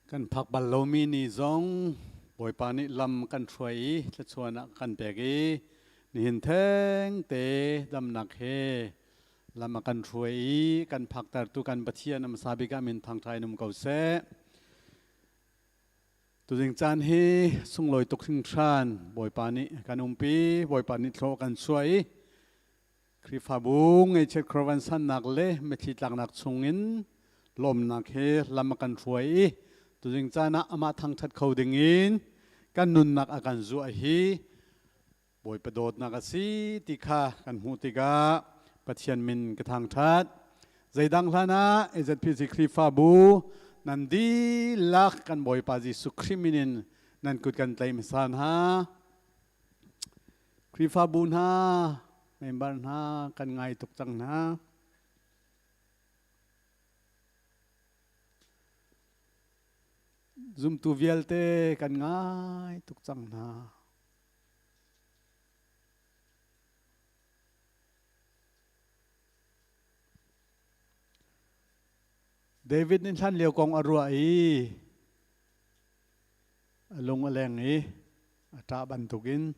Kan phak bal lomi ni zong Bawipa nih lam kan hruai i thluachuah a kan pek i nihin thengte damnak he lam a kan hruai i kan phaktertu kan Pathian a hmasa bik ah min thangṭha in um ko seh. Tuzing caan hi sunglawi tuk hringhran Bawipa nih kan umpi, Bawipa nih thlawh kan chuah i Khrihfabu ngaihchiat khuaruahvan sannak le mitthli tlaknak chungin lawmnak he lam a kan hruai i tuzing caan ah amah thangṭhat kho dingin kan nunnak a kan zuah hi Bawipa dawtnak a si ti kha kan hmuh tikah Pathian min ka thangṭhat. Zeidang hlan ah AZPC Khrihfabu nan dihlak kan Bawipa Jesuh Khrih min in nan kut kan tlaih hmasa hna. Khrihfabu hna, member hna kan ngai tuk cang hna. Zumtu vialte kan ngai tuk cang hna. David nih hlan lio kong a ruah i a lung a leng i a ṭah bantukin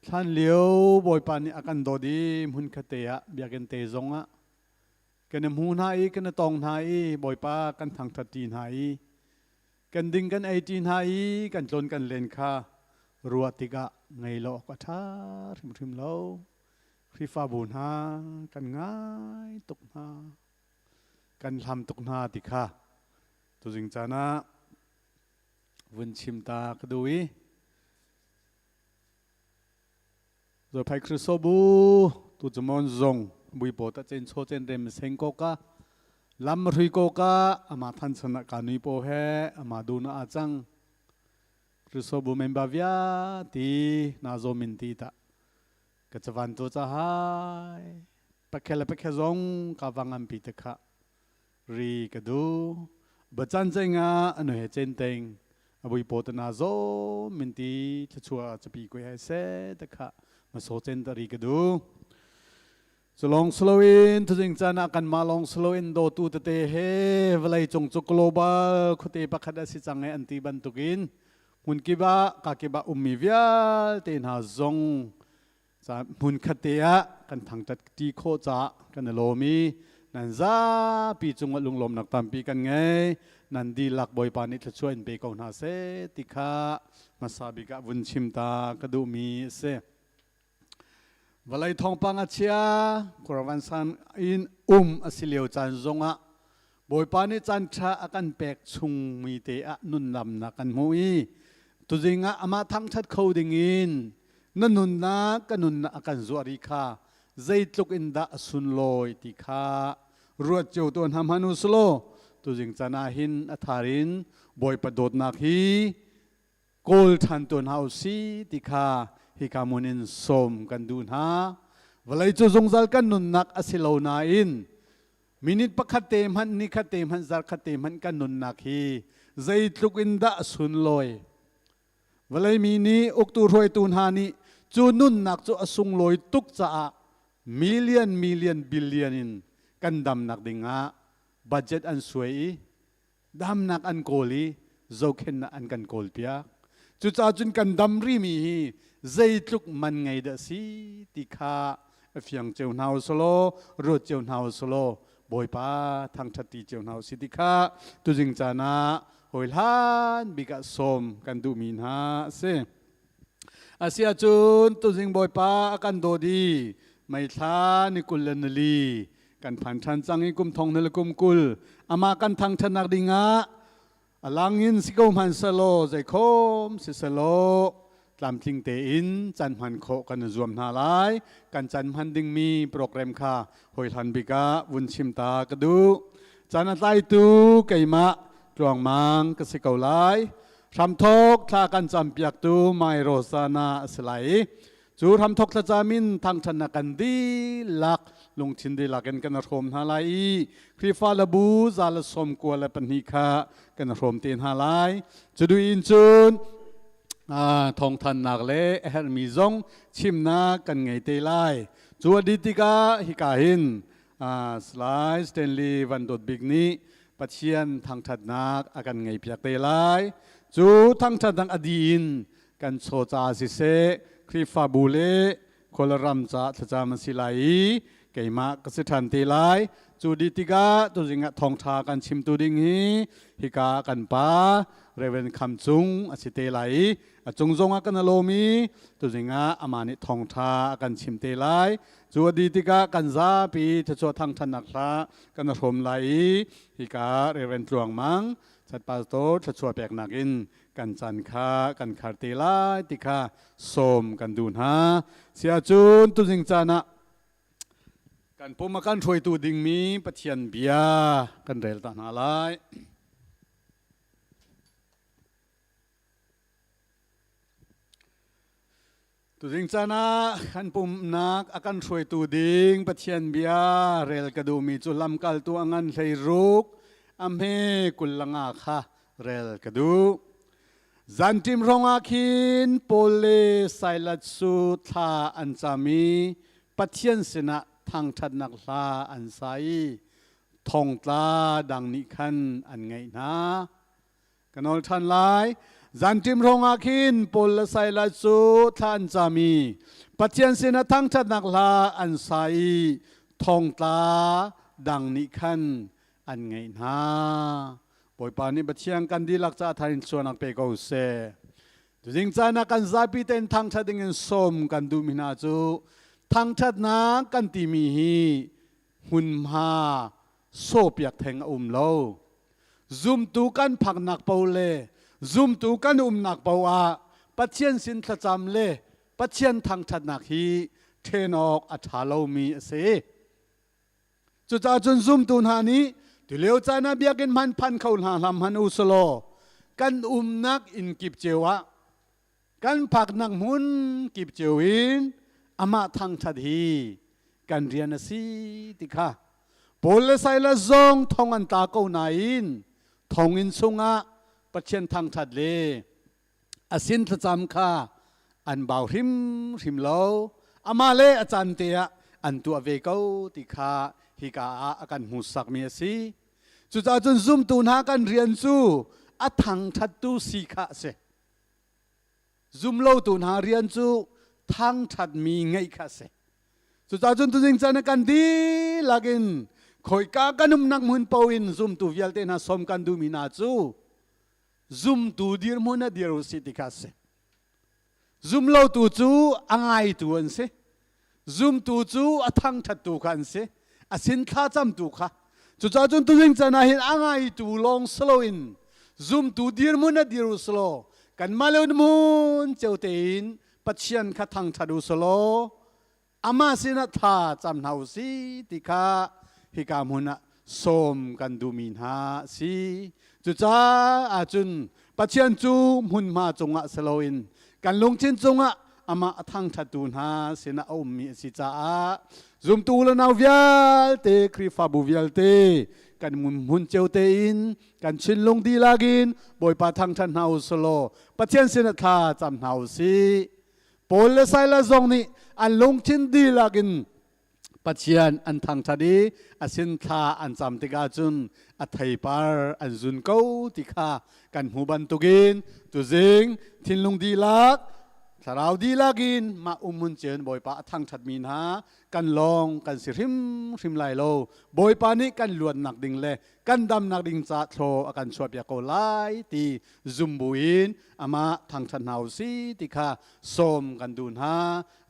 thlan lio Bawipa nih a kan dawt i hmunkhat te ah biakinn te zong ah kan i hmu hna i kan i tong hna i Bawipa kan thangṭhat ṭi hna i kan ding kan ei ṭi hna i kan tlawn kan len kha ruah tikah ngei lo awk a ṭha hrimhrim lo. Khrihfabu hna kan ngai tuk hna. Kan hlam tuk hna ti kha tuzing caan ah vun chim ta ka duh i Zophai Krisobu tu chumon zong buipo ta chen cho chen rem seng ko ka lam hrui ko ka ama than chana ka nui po he ama du na a chang Krisobu member via ti na zo min ti ta ka chavan tu cha hai Pakhe le pakhe zong ka va nganpi te kha ri ka du. Bacan cenga anu he chen teng abui po ta na zo min ti thluachua chapi koi hai se te kha ma so chen ta ri ka du. Culong sloin thuzing chan ah kan ma long sloin do tu tete he vawlei cung cu global khuate pakhat a si cang e an ti bantukin hmun kiba ka kiba ummi vialte hna zong Hmunkhat te ah kan thangṭhat ṭi khawh caah kan i lawm i nan zapi cungah lunglawmnak tampi kan ngei. Nan dihlak Bawipa nih thluachuah in pe ko hna seh ti kha hmasa bik ah vun chim ta ka duhmi a si. Vawlei thawngpang a chia, khuaruahvansan in um a si lio caan zongah Bawipa nih caan ṭha a kan pek chungmi te ah nunlamnak kan hmu i tuzing ah amah thangṭhat kho dingin na nunnak ka nunnak a kan zuah rih kha zeitluk in dah a sunlawi ti kha ruat cio tuah hna hmanh u selaw tuzing caan ah hin a thar in Bawipa dawtnak hi kawl ṭhan tuah hna u si ti kha hika hmun in sawm kan duh hna. Vawlei cu zungzal kan nunnak a si lo nain Minute pakhat te hmanh, ni khat te hmanh, zarh khat te hmanh kan nunnak hi zeitluk in dah sunlawi. Vawlei mi nih uktu hruaitu hna nih cu nunnak cu a sunglawi tuk caah million million billion in kan damnak dingah budget an suai i damnak an kawl i zohkhenhnak an kan kawlpiak. Cucaah cun kan dam rimi hi zeitluk man ngei dah si ti kha a fiang cio hna u selaw ruat cio hna u selaw Bawipa thangṭhat ti cio hna u si ti kha tuzing caan ah hawi hlan bik ah sawm kan duhmi hna a si. Asiahcun tuzing Bawipa a kan dawt i meithla ni 24 kan phan ṭhan cang i kum thong na le kum 20 amah kan thangṭhatnak dingah a langin si ko hmanh selaw zeikhom si selaw tlamtling tein caan hman khawh kan i zuam hna lai. Kan caan hman dingmi program kha hawihlan bik ah vun chim ta ka duh. Caan a tlaitu keimah tluangmang ka si ko lai. Hramthok thla kan campiaktu Mai Rosana a si lai i cu hramthok thlacam in thangṭhatnak kan dihlak lungthin dihlak in kan hrawm hna lai i Khrihfa le bu 192 kha kan hrawm te hna lai. Cu duh in cun thawngthannak le a herhmi zong chimnak kan ngei te lai. Cu a dih tikah hika hin Salai Stanley Van Dawt Bik nih Pathian thangṭhatnak a kan ngeipiak te lai. Cu thangṭhatnak a dih in kan chaw ca siseh, Khrihfabu le Kawlram ca thlacam an si lai i keimah ka si ṭhan te lai. Cu dih tikah tuzing ah thawngṭha kan chimtu ding hi hika kan pa Reverend Kham Cung a si te lai i a cung zongah kan alawm i tuzing ah amah nih thawngṭha a kan chim te lai. Cu a dih tikah kan zapi thluachuah thangṭhatnak hla kan hrawm lai i hika Reverend Tluang Mang Chat Pastor thluachuah peknak in kan chan kha kan khar te lai ti kha sawm kan duh hna. Siahcun tuzing caan ah kan pum a kan hruaitu dingmi Pathian bia kan rel ta hna lai. Tuzing caan ah kan pumnak a kan hruaitu ding Pathian bia rel ka duhmi cu lamkaltu a ngan 16 a hme 25 kha rel ka duh. Zanṭim hrawngah khin Paul le Silas cu thla an cam i Pathian sinah thangṭhatnak hla an sa i thongtla dang nih khan an ngaih hna. Ka nawl ṭhan lai. Zanṭim hrawngah khin Paul le Silas cu thla an cam i Pathian sinah thangṭhatnak hla an sa i thongtla dang nih khan an ngaih hna. Bawipa nih Pathian kan dihlak caah thar in suanak pe ko seh. Tuzing caan ah kan zapi tein thangṭhat ding in sawm kan duhmi hna cu thangṭhatnak kan timi hi hmunhma sawpiak theng a um lo. Zumtu kan phaknak paoh le zumtu kan umnak paoh ah Pathian sin thlacam le Pathian thangṭhatnak hi ṭhen awk a ṭha lomi a si. Cucaah cun zumtu hna nih tulio caan ah biakinn hman phan kho hna hlam hmanh u selaw kan umnak inn kip cio ah kan phaknak hmun kip cio in amah thangṭhat hi kan rian a si ti kha Paul le Silas zong thong an tla ko nain thonginn chungah Pathian thangṭhat le a sin thlacam kha an bau hrimhrim lo. Amah le a caan te ah an tuah ve ko ti kha hika ah a kan hmuhsakmi a si. Cucaah cun zumtu hna kan rian cu a thangṭhattu si kha a si. Zumlotu hna rian cu thangṭhatmi ngeih kha a si. Cucaah cun tuzing caan ah kan dihlak in khoika kan umnak hmun paoh in zumtu vialte hna sawm kan duhmi hna cu zumtu dirhmun ah dir u sih ti kha a si. Zumlotu cu a ngaitu an si. Zumtu cu a thangṭhattu kha an si. A sin thlacamtu kha. Cucaah cun tuzing caan ah hin a ngaitu lawng si loin zumtu dirhmun ah dir u sih law kanmah le hmun cio tein Pathian kha thangṭhat u sih law amah sinah thla cam hna u sih ti kha hika hmun ah sawm kan duhmi hna a si. Cucaah cun Pathian cu hmunhma cungah si loin kan lungthin cungah amah a thangṭhattu hna sinah a ummi a si caah zumtu u le nau vialte Khrihfabu vialte kan hmun cio tein kan thinlung dihlak in Bawipa thangṭhat hna u sih law Pathian sinah thla cam hna u sih. Paul le Silas zong nih an lungthin dihlak in Pathian an thangṭhat i a sin thla an cam tikah cun a theipar an zun ko ti kha kan hmu bantukin tuzing thinlung dihlak thlarau dihlak in mah umhmun cio in Bawipa a thangṭhatmi hna kan lawng kan si hrimhrim lai lo. Bawipa nih kan luatnak ding le kan damnak ding ca thlaw a kan chuahpiak ko lai ti zum buin amah thangṭhat hna u si ti kha sawm kan duh hna.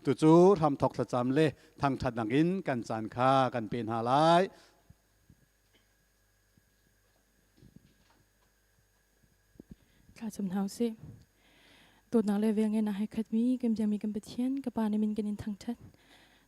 Tucu hramthok thlacam le thangṭhatnak in kan caan kha kan pe hna lai. Thlacam hna u sih. Dawtnak le velngeihnak he khatmi kan biakmi kan Pathian ka Pa na min kan in thangṭhat.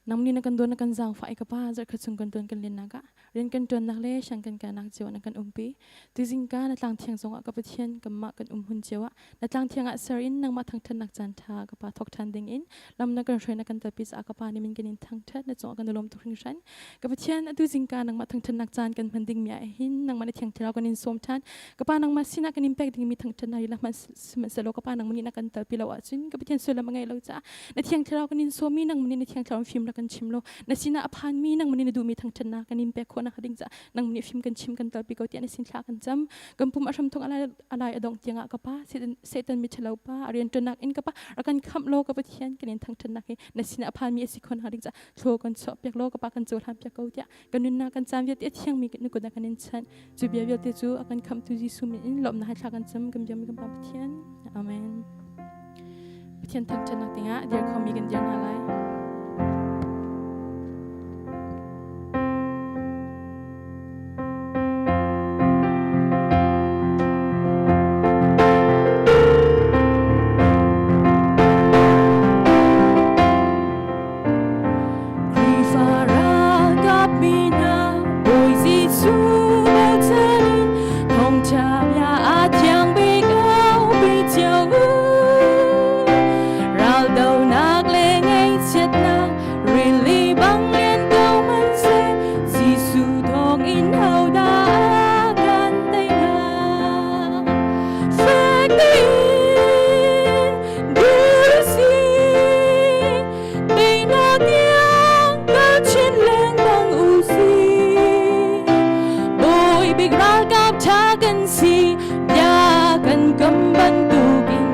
Nang nih na kan dawt na kan zaangfah i ka Pa zarhkhat chung kan ṭuan kan lennak ah rian kan ṭuannak le siang kan kainak cio ah na kan umpi. Tuzingka na tlang thiang zongah ka Pathian kanmah kan um hun cio ah na tlang thiang ah ser in nangmah thangṭhatnak caan ṭha ka Pa thawk ṭhan ding in lam na kan hruai na kan kalpi caah ka Pa nih min kan in thangṭhat na cungah kan i lawm tuk hringhran. Ka Pathian atu zingka nangmah thangṭhatnak caan kan hman dingmi ah hin nangmah na thiang thlarau kan in sawm ṭhan. Ka Pa nangmah sinah kan in pek dingmi thangṭhatnak hi la hmanh sihmanhsehlaw ka Pa nangmah nih na kan talpi lo ahcun ka Pathian sullam a ngeih lo caah na thiang thlarau kan in sawm i nangmah nih na thiang thlarau in fim rak. kan chim lo na sinah a phanmi nangmah nih na duhmi thangṭhatnak kan in pek khawh nak ding caah nangmah nih fim kan chim kan kalpi ko tiah na sin thla kan cam. Kan pum a hram thawk alai a dongh tiangah ka pa Satan miṭhalo pa a rianṭuannak in ka pa rak kan khamh law ka Pathian kan in thangṭhatnak hi na sinah a phanmi a si khawh nak ding caah thlaw kan chuah piak law ka pa kan cohlan piak ko tiah kan nunnak kan caan vialte a thiangmi na kut ah kan in chanh. Cu bia vialte cu a kan khamhtu Jesuh min in lawmhnak he thla kan cam kan biakmi kan Pa Pathian. Amen. Pathian thangṭhatnak dingah dir khomi kan dir hna lai. Khrihfa ralkap mi hna Bawi Jesuh bochan in thawngṭha bia a thiang bik aupi cio u. Raldonak le ngaihchiatnak rili bang lian ko hmanhseh Jesuh thawngin hodah a kan tei hnga? Fek tein dir u sih, teinak tiang kal chin lengmang u sih. Bawi bik ralkap ṭha kan si, bia kan kam bantukin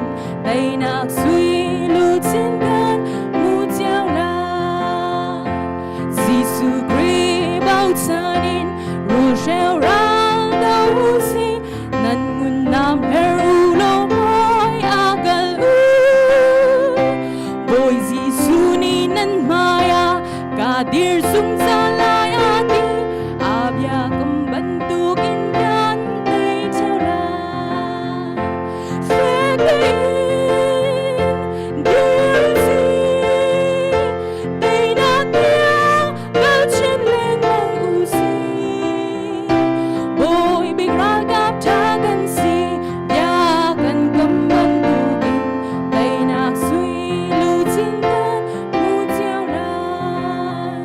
teinak sui luchin kan hmu cio lai. Jesuh Khrih bochan in rulhreu ral do u sih, nan ngun nam her u law hmai a kal u. Bawi Jesuh nih nan hmai ah ka dir zungzal lai a ti, a biakam bantukin kan tei ṭheo lai. Fek tein dir u sih, teinak tiang kal chin lengmang u sih. Bawi bik ralkap ṭha kan si, bia kan kam bantukin teinak sui luchin kan hmu cio lai.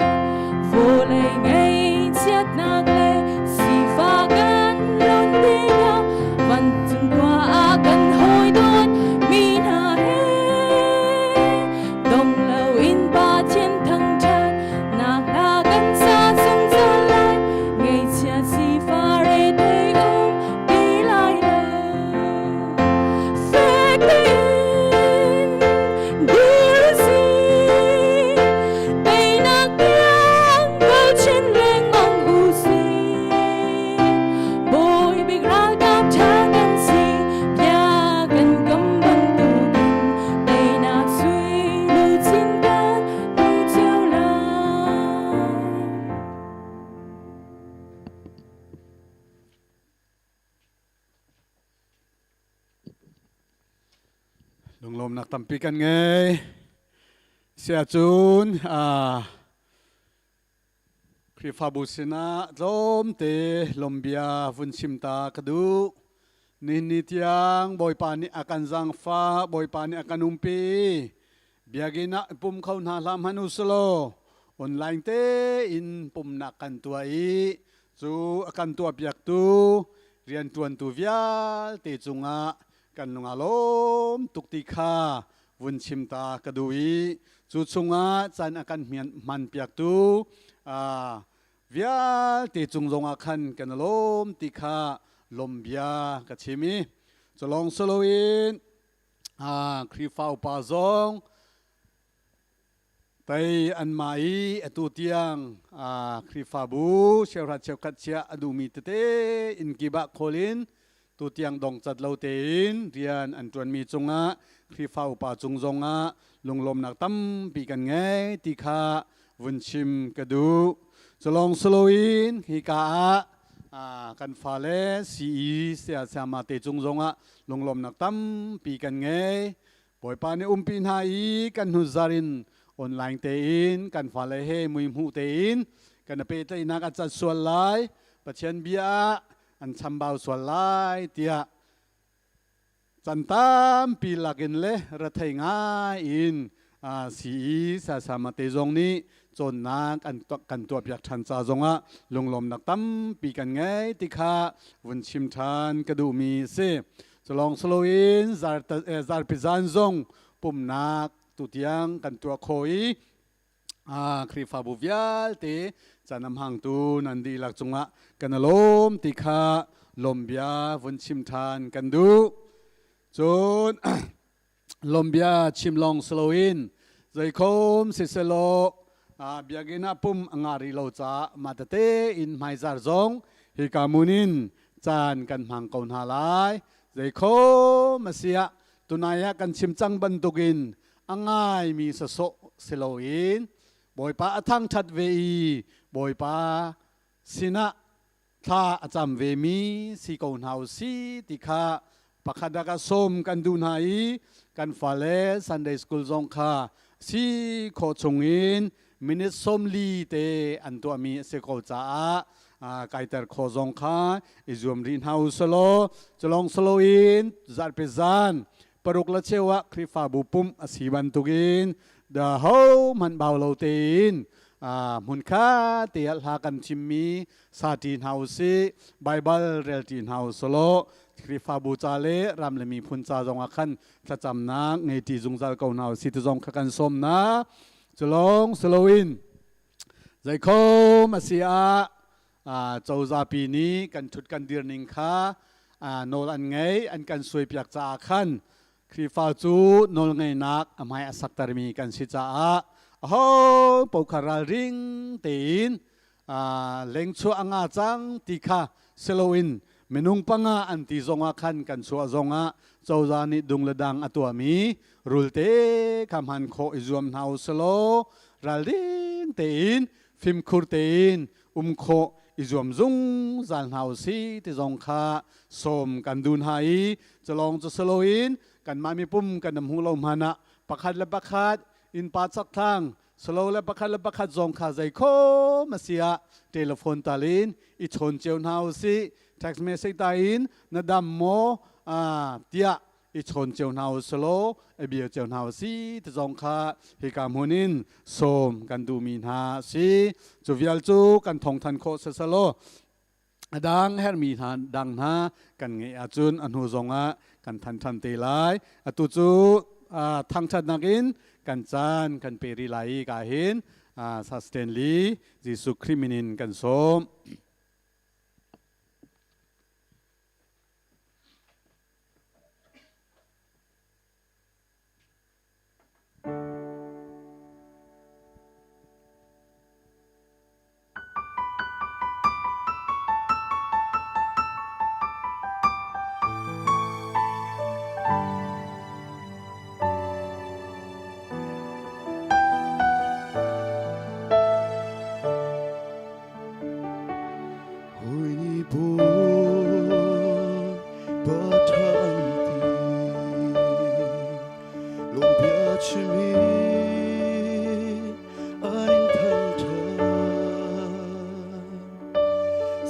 Vawlei ngaihchiatnak le sifah kan lon tikah vancung khua ah kan hawi dawt mi hna he dong loin Pathian thangṭhat nak hla kan sa zungzal lai. Ngaihchia sifah rethei um ti lai lo. Fek tein dir u sih, teinak tiang kal chin lengmang u sih. Bawi bik ralkap ṭha kan si, bia kan kam bantukin teinak sui luchin kan hmu cio lai. Lunglawmnak tampi kan ngei. Siahcun Khrihfabu sinah tlawmte lawmbia vun chim ta ka duh. Nihin ni tiang Bawipa nih a kan zaangfah, Bawipa nih a kan umpi. Biakinn ah pum kho hna hlah hmanh u selaw online tein pumnak kan tuah i cu a kan tuahpiaktu rianṭuantu vialte cungah kan lung aa lawm tuk ti kha vun chim ta ka duh i cu chungah caan a kan hmanpiaktu vialte cung zongah khan kan i lawm ti kha lawmbia ka chim i culawng saloin Khrihfa upa zong Tei anmah i atu tiang Khrihfabu cheuhra cheukhat chiah a duhmi tete inn kip ah khawl in tutiang dongcat lo tein rian an ṭuanmi cungah Khrihfa upa cung zongah lunglawmnak tampi kan ngei ti kha vun chim ka duh. Culawng saloin hika ah kan fale CE saya sayama te cung zongah lunglawmnak tampi kan ngei. Bawipa nih umpi hna i kan hnuzar in online tein kan fale he muihmuh tein kan i pehtlaihnak a cat sual lai, Pathian bia ah an chambau sual lai tiah can tampi lakin le rethei ngai in CE Sasama te zong nih cawnnak an kan tuahpiak ṭhan ca zongah lunglawmnak tampi kan ngei ti kha vun chim ṭhan ka duhmi a si. Culawng saloin zarpi zan zong pumnak tutiang kan tuah khawh i Khrihfabu vialte caan a hmangtu nan dihlak cungah kan i lawm ti kha lawmbia vun chim ṭhan kan duh. Cun lawmbia chim lawng si loin zeikhom siselaw biakinn ah pum a ngah rih lo caah mah tete in hmaizar zong hika mun in caan kan hmang ko hna lai. Zeikhom a si ah tunai ah kan chim cang bantukin a ngaimi sawsawh si loin Bawipa a thangṭhat ve i Bawipa sinah thla a cam vemi si ko hna u si ti kha pakhat ah ka sawm kan duh hna i kan fale Sunday school zong kha si khawh chungin minute 40 te an tuahmi a si ko caah kaiter khawh zong kha i zuam rih hna u selaw culong saloin zarhpi zan 6 le cheu ah Khrihfabu pumh a si bantukin da ho hmanh bau lo tein hmun kha te ah hla kan chimmi sa ṭi hna u sih, Baibal rel ṭi hna u selaw Khrihfabu ca le ram le miphun ca zong ah khan thlacamnak ngei ṭi zungzal ko hna u sih ti zong kha kan sawm hna. Culong siloin zeikhom a si ah cozahpi nih kan ṭhut kan dir ning kha nawl an ngei an kan suaipiak caah khan Khrihfa cu nawlngeihnak a hmai a saktermi kan si caah aho paoh kha ralring tein lengchuah a nga cang ti kha siloin minung panga an ti zongah khan kan chuah zongah cozah nih dung le dang a tuahmi rulte kha hman khawh i zuam hna u selaw ralring tein fimkhur tein um khawh i zuam zungzal hna u si ti zong kha sawm kan duh hna i culawng cu siloin kanmah mipum kan hmuh lo hmanh ah pakhat le pakhat innpa chakthlang silo le pakhat le pakhat zong kha zei khom a si ah telephone tal in i chawn cio hna u si, text message ta in na dam maw tiah i chawn cio hna u selaw i bia cio hna u si ti zong kha hika hmun in sawm kan duhmi hna a si. Cu vial cu kan thawngthan khawh seselaw a dang herhmi hna dang hna kan ngeih ahcun a hnu zongah kan than than te lai. Atu cu thangthatnak in kan caan kan pe rih lai i ka hin Stanley Jesuh Khrih min in kan sawm. Hawi nih Bawipa ṭha an ti, lawmhbia chim hi an in thangṭhat.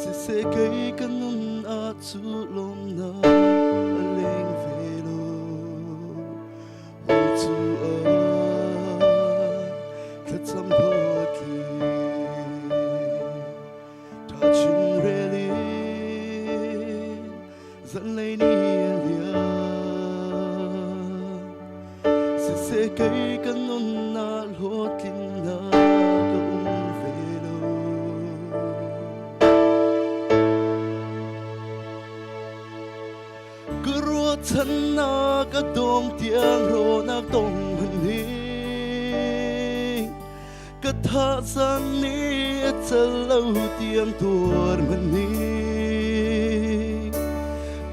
Siseh kei ka nun ah cu lawmnak a leng ve lo. Hawi cu ah thlacam hlawhtling. Ṭha rel in zanlei ni a liam. Siseh kei ka nunnak hlawhtlinnak ka um ve lo. Ka ruahchannak a dong tiang rawhnak tong hmanhing ka thazang nih a cal lo tiang tuar hmanhing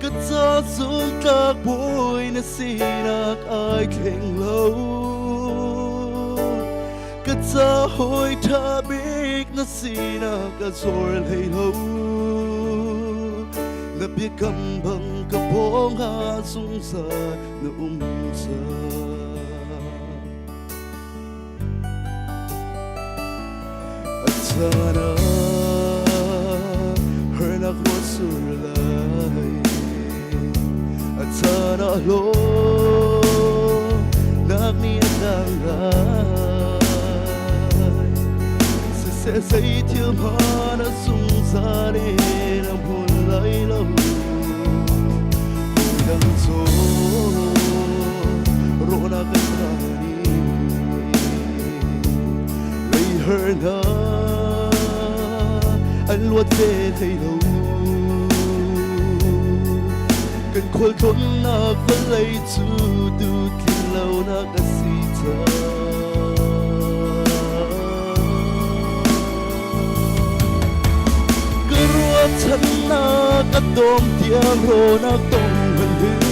ka ca zumtlak bawi na sinak ai thleng lo ka ca hawi ṭha bik na sinak a zor hlei lo na biakam bang ka pawng ah zungzal na um cang. A caan ah harnak ruah sur lai, a caan ah hlawnak nih a tlang lai. Siseh zei thil hmanh a zungzal in a hmun lai lo. Dang cu rawhnak kan phan i. pe hlei lo. Kan khualtlawnnak vawlei cu duhtlin lonak a si cang. Ka ruahchannak a dawm tiang rawnak tong hmanhin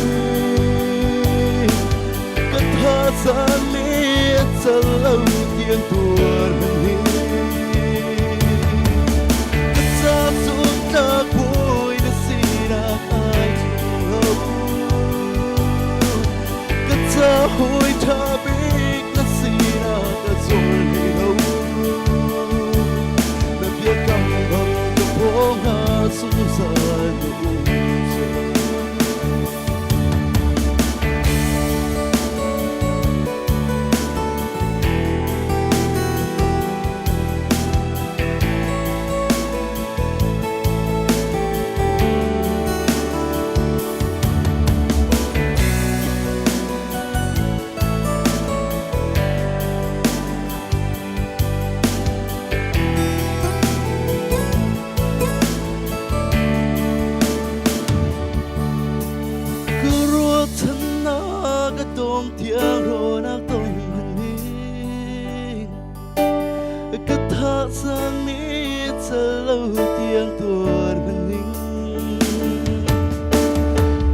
ka thazaang nih a cal lo tiang tuar hmanhin ka ca zumtlak bawi na sinak ai thleng lo ka ca hawi ṭha bik na sinak a zor hlei lo na biakam bang ka pawngah zungzal na um cang. Ka ruahchannak a dong tiang rawnak tong hmanning ka thazaang nih cal lo tiang tuar hmanning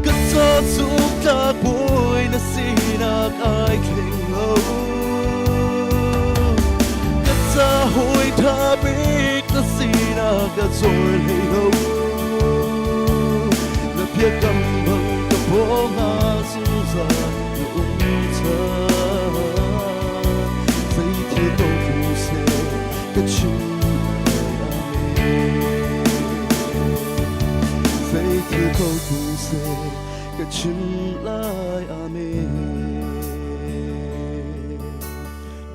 ka ca zumtlak bawi na sinak ai thleng lo ka ca hawi ṭha bik na sinak a zor hlei lo na biakam bang ka pawngah zungzal na um cang zeithil ko tlung seh ka chim lai amen zeithil ko tlung seh ka chim lai amen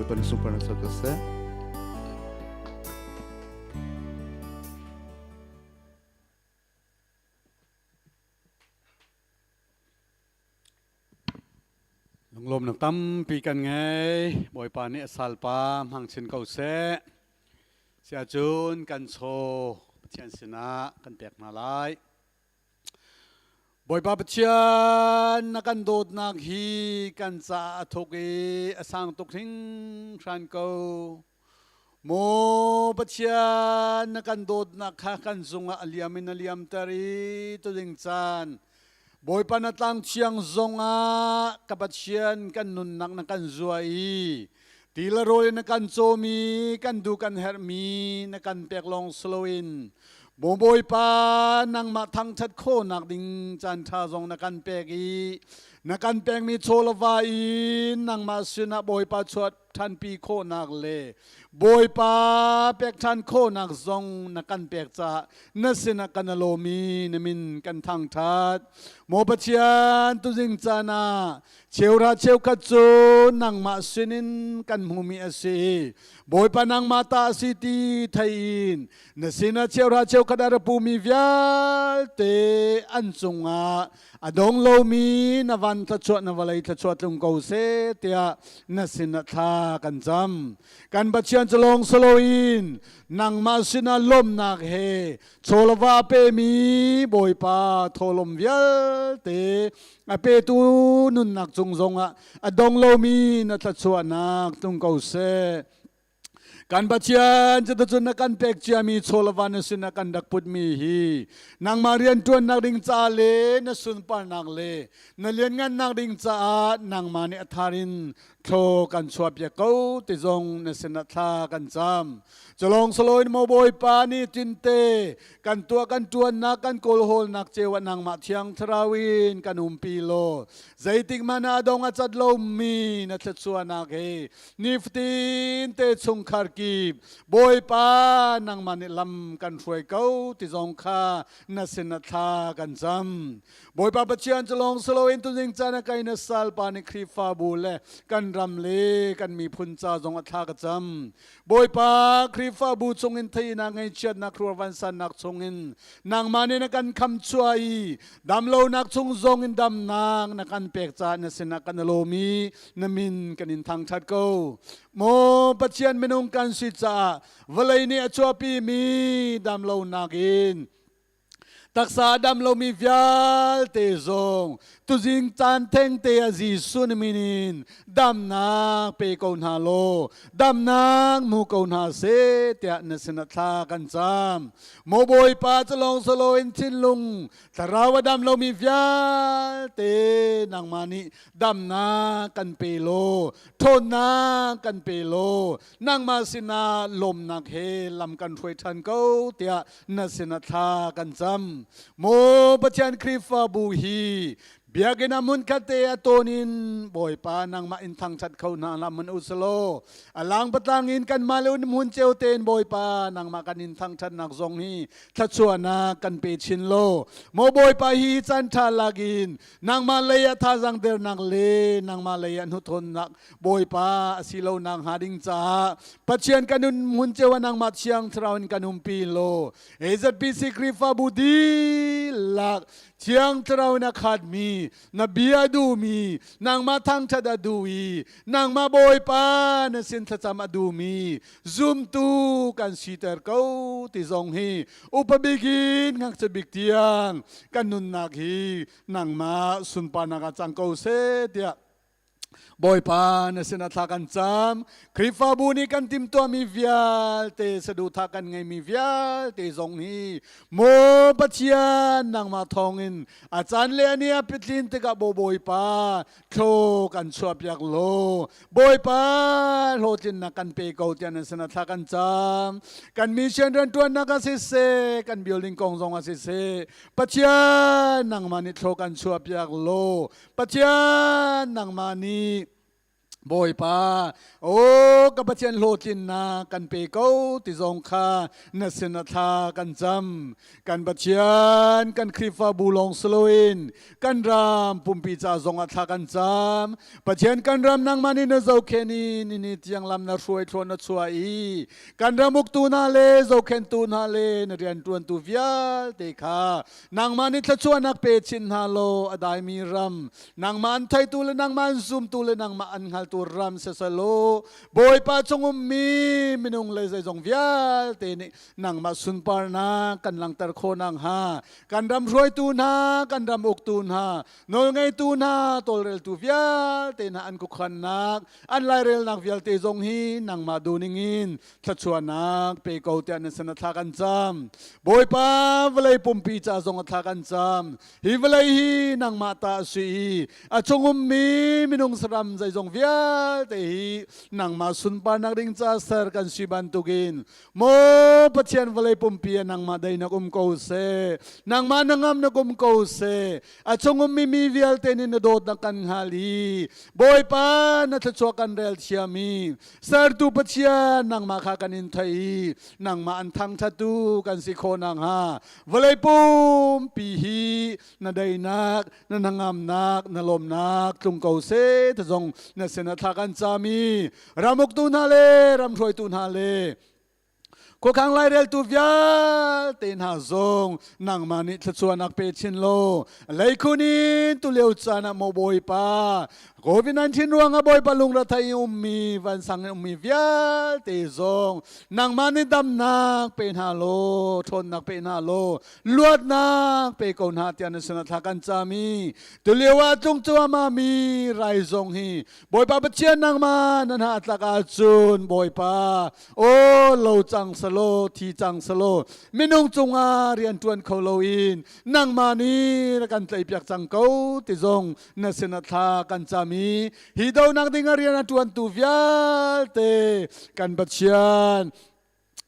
Bawipa nih sunparnak co ko seh. Lunglawmnak tampi kan ngei. Bawipa nih a salpa hmang chin ko seh. Siahcun kan chaw Pathian sinah kan pek hna lai. Bawipa Pathian na kan dawtnak hi kan caah a thuk i a sang tuk hringhran ko. Maw Pathian na kan dawtnak kha kan zungah a liam in a liamter i tuding caan Bawipa na tlang thiang zongah ka Pathian kan nunnak na kan zua i ti le rawl na kan cawmi kan duh kan herhmi na kan pek lawng si loin Maw Bawipa nangmah thangṭhat khawhnak ding caanṭha zong na kan pek i na kan pekmi chaw le va in nangmah sinah Bawipa chuah ṭhanpi khawhnak le Bawipa pek ṭhan khawhnak zong na kan pek caah na sinah kan i lawm i na min kan thangṭhat. Maw Pathian tuzing caan ah Cheuhra cheukhat cu nangmah sinin kan hmumi a si. Bawipa nangmah ta a si ti thei in na sinah cheuhra cheukhat a ra pumi vialte an cungah a dong lomi na van thluachuah na vawlei thluachuah tlung ko seh tiah na sinah thla kan cam. Kan Pathian cu lawng si loin nangmah sinah lawmhnak he chaw le va pemi Bawipa thawhlawm vialte a petu nunnak cung zongah a dong lomi na thluachuahnak tlung ko seh. Kan Pathian cuticun na kan pek ciami chaw le va na sin ah kan rak putmi hi nangmah rianṭuannak ding ca le na sunparnak le na lianngannak ding caah nangmah nih a thar in thlaw kan chuahpiak ko ti zong na sinah thla kan cam. Culawng saloin maw Bawipa nih tinte kan tuah kan ṭuannak kan kawlhawlnak ceu ah nangmah thiang thlarau in kan umpi law zeitik hmanh ah a dong a cat lomi na thluachuahnak he nifatin te chungkhar kip Bawipa nangmah nih lam kan hruai ko ti zong kha na sin ah thla kan cam. Bawipa Pathian cu lawng si loin tuzing caan ah kai na salpa nih Khrihfabu le kan Kan ram le kan miphun ca zong ah thla ka cam. Bawipa Khrihfabu chungin theinak ngaihchiatnak hruar vansannak chungin nangmah nih na kan kham chuah i damlonak chung zong in damnak na kan pek caah na sinah kan lawm i na min kan in thangṭhat ko. Maw Pathian minung kan si caah vawlei nih a chuahpimi damlonak in taksa a dam lomi vialte zong tuzing caan thengte ah Jesuh na min in damnak pe ko hna law damnak hmu ko hna seh tiah na sinah thla kan cam. Maw Bawipa cu lawng solo in thinlung thlarau a dam lomi vialte nangmah nih damnak kan pe law ṭhawnnak kan pe law nangmah sinah lawmnak he lam kan hruai ṭhan ko tiah na sinah thla kan cam. Maw Pathian Khrihfabu hi biakinn ah hmunkhat te a tawn in Bawipa nangmah in thangṭhat kho hna hlah hmanh u selaw a lang patlang in kanmah le hmun cio tein Bawipa nangmah kan in thangṭhatnak zong hi thluachuahnak kan pe chin law maw Bawipa hi caan ṭha lak in nangmah lei ah thazaang dernak le nangmah lei ah hnuthawnnak Bawipa a si lo nak hnga ding caah Pathian kan nun hmun cio ah nangmah Thiang Thlarau in kan umpi law AZPC Khrihfabu dihlak Thiang Thlarau in a khatmi na bia duhmi nangmah thangṭhat a duh i nangmah Bawipa na sin thlacam a duhmi zumtu kan siter ko ti zong hi upa bik in ngakchia bik tiang kan nunnak hi nangmah sunparnak ah cang ko seh tiah Bawipa na sinah thla kan cam. Khrihfabu nih kan timhtuahmi vialte saduhthah kan ngeimi vialte zong hi maw Pathian nangmah thawngin a caan le a ni a pitlin tikah maw Bawipa thlo kan chuahpiak law Bawipa hlawhtlinnak kan pe ko tiah nan sinah thla kan cam. Kan mission rianṭuannak ah siseh, kan building kong zong ah siseh, Pathian nangmah nih thlo kan chuahpiak law Pathian nangmah nih Bawipa, aw ka Pathian hlawhtlinnak kan pe ko ti zong kha na sin ah thla kan cam. Kan Pathian, kan Khrihfabu lawng si loin kan ram pumpi ca zong ah thla kan cam. Pathian kan ram nangmah nih na zohkhenh i nini tiang lam na hruai thlawn na chuah i kan ram uktu hna le zohkhenhtu hna le na rianṭuantu vialte kha Nangmah nih thluachuahnak pe chin hna law a daimi ram, nangmah an theitu le nangmah an zumtu le nangmah an hngaltu ram siselaw Bawipa cung ummi minung le zeizong vialte nih nangmah sunparnak kan langhter khawh nakhnga kan ram hruaitu hna, kan ram uktu hna, nawlngeitu hna, tawlreltu vialte hna an khuakhannak, an lairelnak vialte zong hi nangmah duhning in thluachuahnak pe ko tiah na sin a thla kan cam. Bawipa vawlei pumpi ca zong a thla kan cam. Hi vawlei hi nangmah ta a si i a chung ummi minung saram zeizong vialte hi nangmah sunparnak ding ca ser kan si bantukin maw Pathian vawlei pumpi ah nangmah deinak um ko seh nangmah na ngamnak um ko seh a chung ummi mi vialte nih na dawtnak kan hngal i Bawipa na thluachuah kan rel thiam i Sertu Pathian nangmah kha kan in theih i nangmah an thangṭhattu kan si khawh nakhnga vawlei pumpi hi na daihnak, na hnangamnak, na lawmnak tlung ko seh ti zong na sinah thla kan cam i ramuktu hna le ram hruaitu hna le Khuakhang laireltu vialte hna zong nangmah nih thluachuahnak pe chin law leikhun in tulio caan ah maw Bawipa COVID-19 ruangah Bawipa lungrethei in ummi vansang in ummi vialte zong nangmah nih damnak pe hna law ṭhawnnak pe hna law luatnak pe ko hna tiah na sinah thla kan cam i tulio ah tlung cuahmah mi rai zong hi Bawipa Pathian nangmah na hna tlak ahcun Bawipa aw lo cang selaw thi cang selaw minung cungah rian ṭuan kho loin nangmah nih na kan tlaihpiak cang ko ti zong na sinah thla kan cam i hi donak ding ah rian a ṭuantu vialte kan Pathian.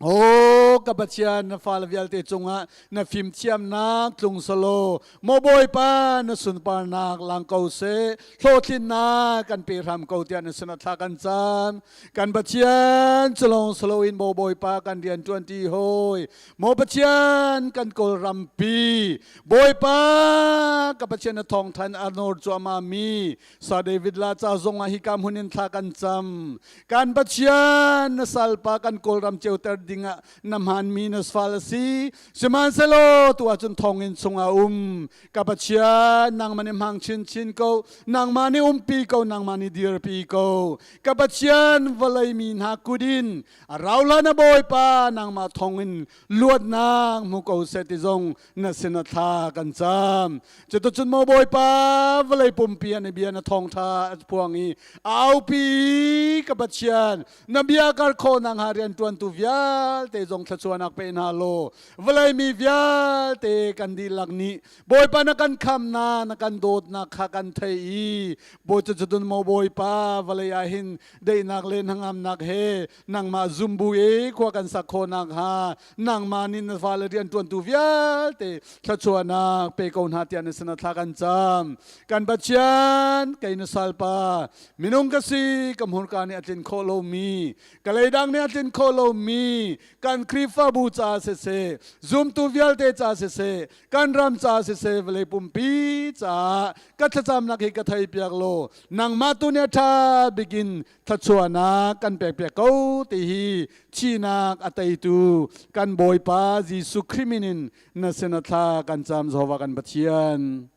O ka Pathian, na fale vialte cungah na fimthiamnak tlung selaw, maw Bawipa, na sunparnak lang ko seh, hlawhtlinnak kan pe hram ko tiah na sinah thla kan cam. Kan Pathian, cu lawng si loin maw Bawipa kan rian ṭuanṭi hawi, maw Pathian kan Kawlrampi, Bawipa ka Pathian na thawngthan a nawr cuahmah mi Sa David la ca zong ah hika hmun in thla kan cam. Kan Pathian na salpa kan Kawlram ceuter dingah na hmanmi na fal a si. Sihmanhsehlaw tu ahcun thonginn chungah um. Ka Pathian nangmah nih hmang chinchin ko. Nangmah nih umpi ko. Nangmah nih dirpi ko. Ka Pathian vawlei mi hna kut in a rau hlan a Bawipa nangmah thongin luatnak hmu ko seh ti zong na sin a thla kan cam. Cuticun maw Bawipa vawlei pumpi an i bia na thawngṭha a phuang i a aupi ka Pathian na bia kar khawhnak hnga rianṭuantu vialte zong thluachuahnak pe hna law vawlei mi vialte kan dihlak nih Bawipa na kan khamnak na kan dawtnak kha kan thei i Bawi cuticun maw Bawipa vawlei ah hin daihnak le hnangamnak he nangmah zumbu i khua kan sak khawhnak hnga nangmah nih na fale rianṭuantu vialte thluachuahnak pe ko hna tiah na sinah thla kan cam. Kan Pathian, kei na salpa, minung ka si, ka hmurka nih a tlin khawh lomi, ka leidang nih a tlin khawh lomi, kan Khrihfabu ca siseh, zumtu vialte ca siseh, kan ram ca siseh, vawlei pumpi caah ka thlacamnak hi ka theipiak law, nangmah tu nih a ṭha bikin thluachuahnak kan pekpiak ko ti hi thihnak a teitu kan Bawipa Jesuh Khrih min in na sin a thla kan cam Jehovah kan Pathian.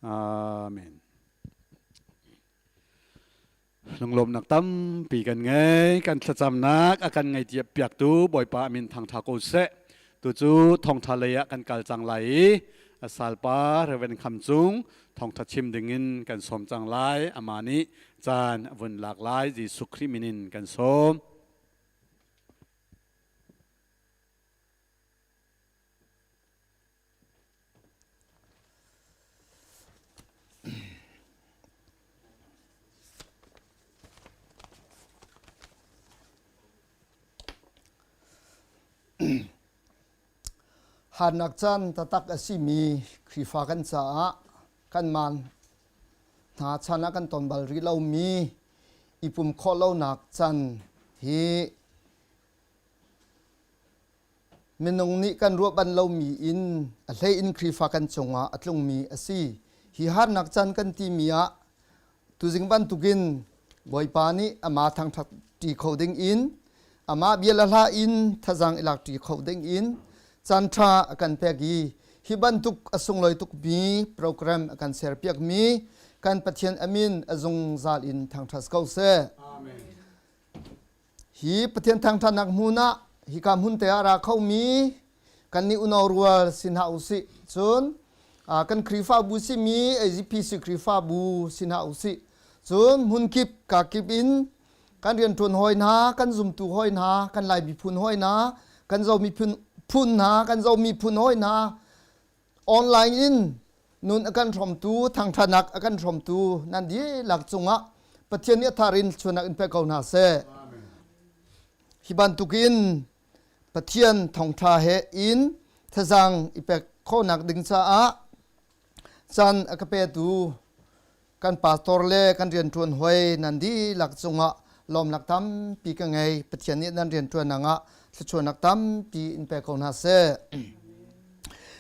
Amen. Lunglawmnak tampi kan ngei kan thlacamnak a kan ngei piaktu Bawipa amin thangtha ko seh. Tu cu thawngtha lei ah kan kal cang lai i a salpa Reverend Kham Cung thawngtha chim dingin kan sawm cang lai. Amah nih caan a vun lak lai. Jesuh Khrih min in kan sawm. Harnak caan taktak a simi Khrihfa kan caah kan man hna chan ah kan ton bal rih lomi i pum khawh lonak caan hi minung nih kan ruah ban lomi in a hlei in Khrihfa kan cungah a tlungmi a si. Hi harnak caan kan timi ah Tuzing bantukin Bawipa nih amah thangṭhat ṭi kho ding in amah bia le hla in thazaang i lak ṭi kho ding in caanṭha a kan pek i hi bantuk a sunglawi tukmi program a kan serpiakmi kan Pathian a min a zungzal in thangṭhat ko seh. Amen. Hi Pathian thangṭhatnak hmun ah hika hmun te ah ra khomi kannih unau rual si hna usih. Cun kan Khrihfabu simi AGPC Khrihfabu si hna usih. Cun hmunkip kakip in kan rianṭuan hawi hna, kan zumtu hawi hna, kan Lai miphun hawi hna, kan Zo miphun phun hna, kan Zo miphun hawi hna, online in nun a kan hrawmtu thangṭhatnak a kan hrawmtu nan dihlak cungah Pathian nih a thar in chuanak in pe ko hna seh. Hi bantukin Pathian thawngṭha he in thazaang i pek khawhnak ding caah caan a ka petu kan pastor le kan rianṭuan hoi nan dihlak cungah lawmnak tampi ka ngei. Pathian nih nan rianṭuannak ah thluachuahnak tampi in pe ko hna seh.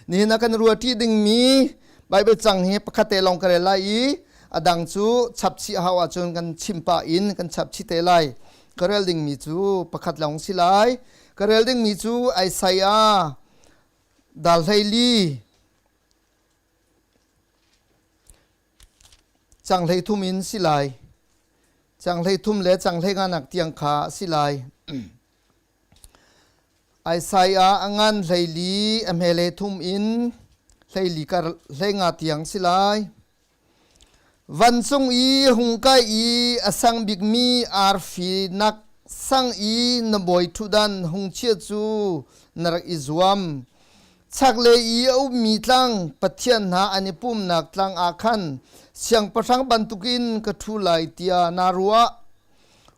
Nihin ah kan ruahṭi dingmi Baibal cang hi pakhat te lawng ka rel lai i a dang cu chapchih hau ahcun kan chim pah in kan chapchih te lai. Ka rel dingmi cu pakhat lawng si lai. Ka rel dingmi cu Isaiah dal 14 Cang 33 in si lai. Cang 33 le cang 35 tiang kha a si lai. Isaiah a ngan 14 a hme le thum in 14 kar 15 tiang si lai. Vancung i hung kai i a sang bikmi arfi nak sang i na bawi ṭhutdan hung chia cu na rak i zuam. Chaklei i a ummi tlang pathian hna an i pumnak tlang ah khan siangpahrang bantukin ka ṭhu lai tiah naa ruah.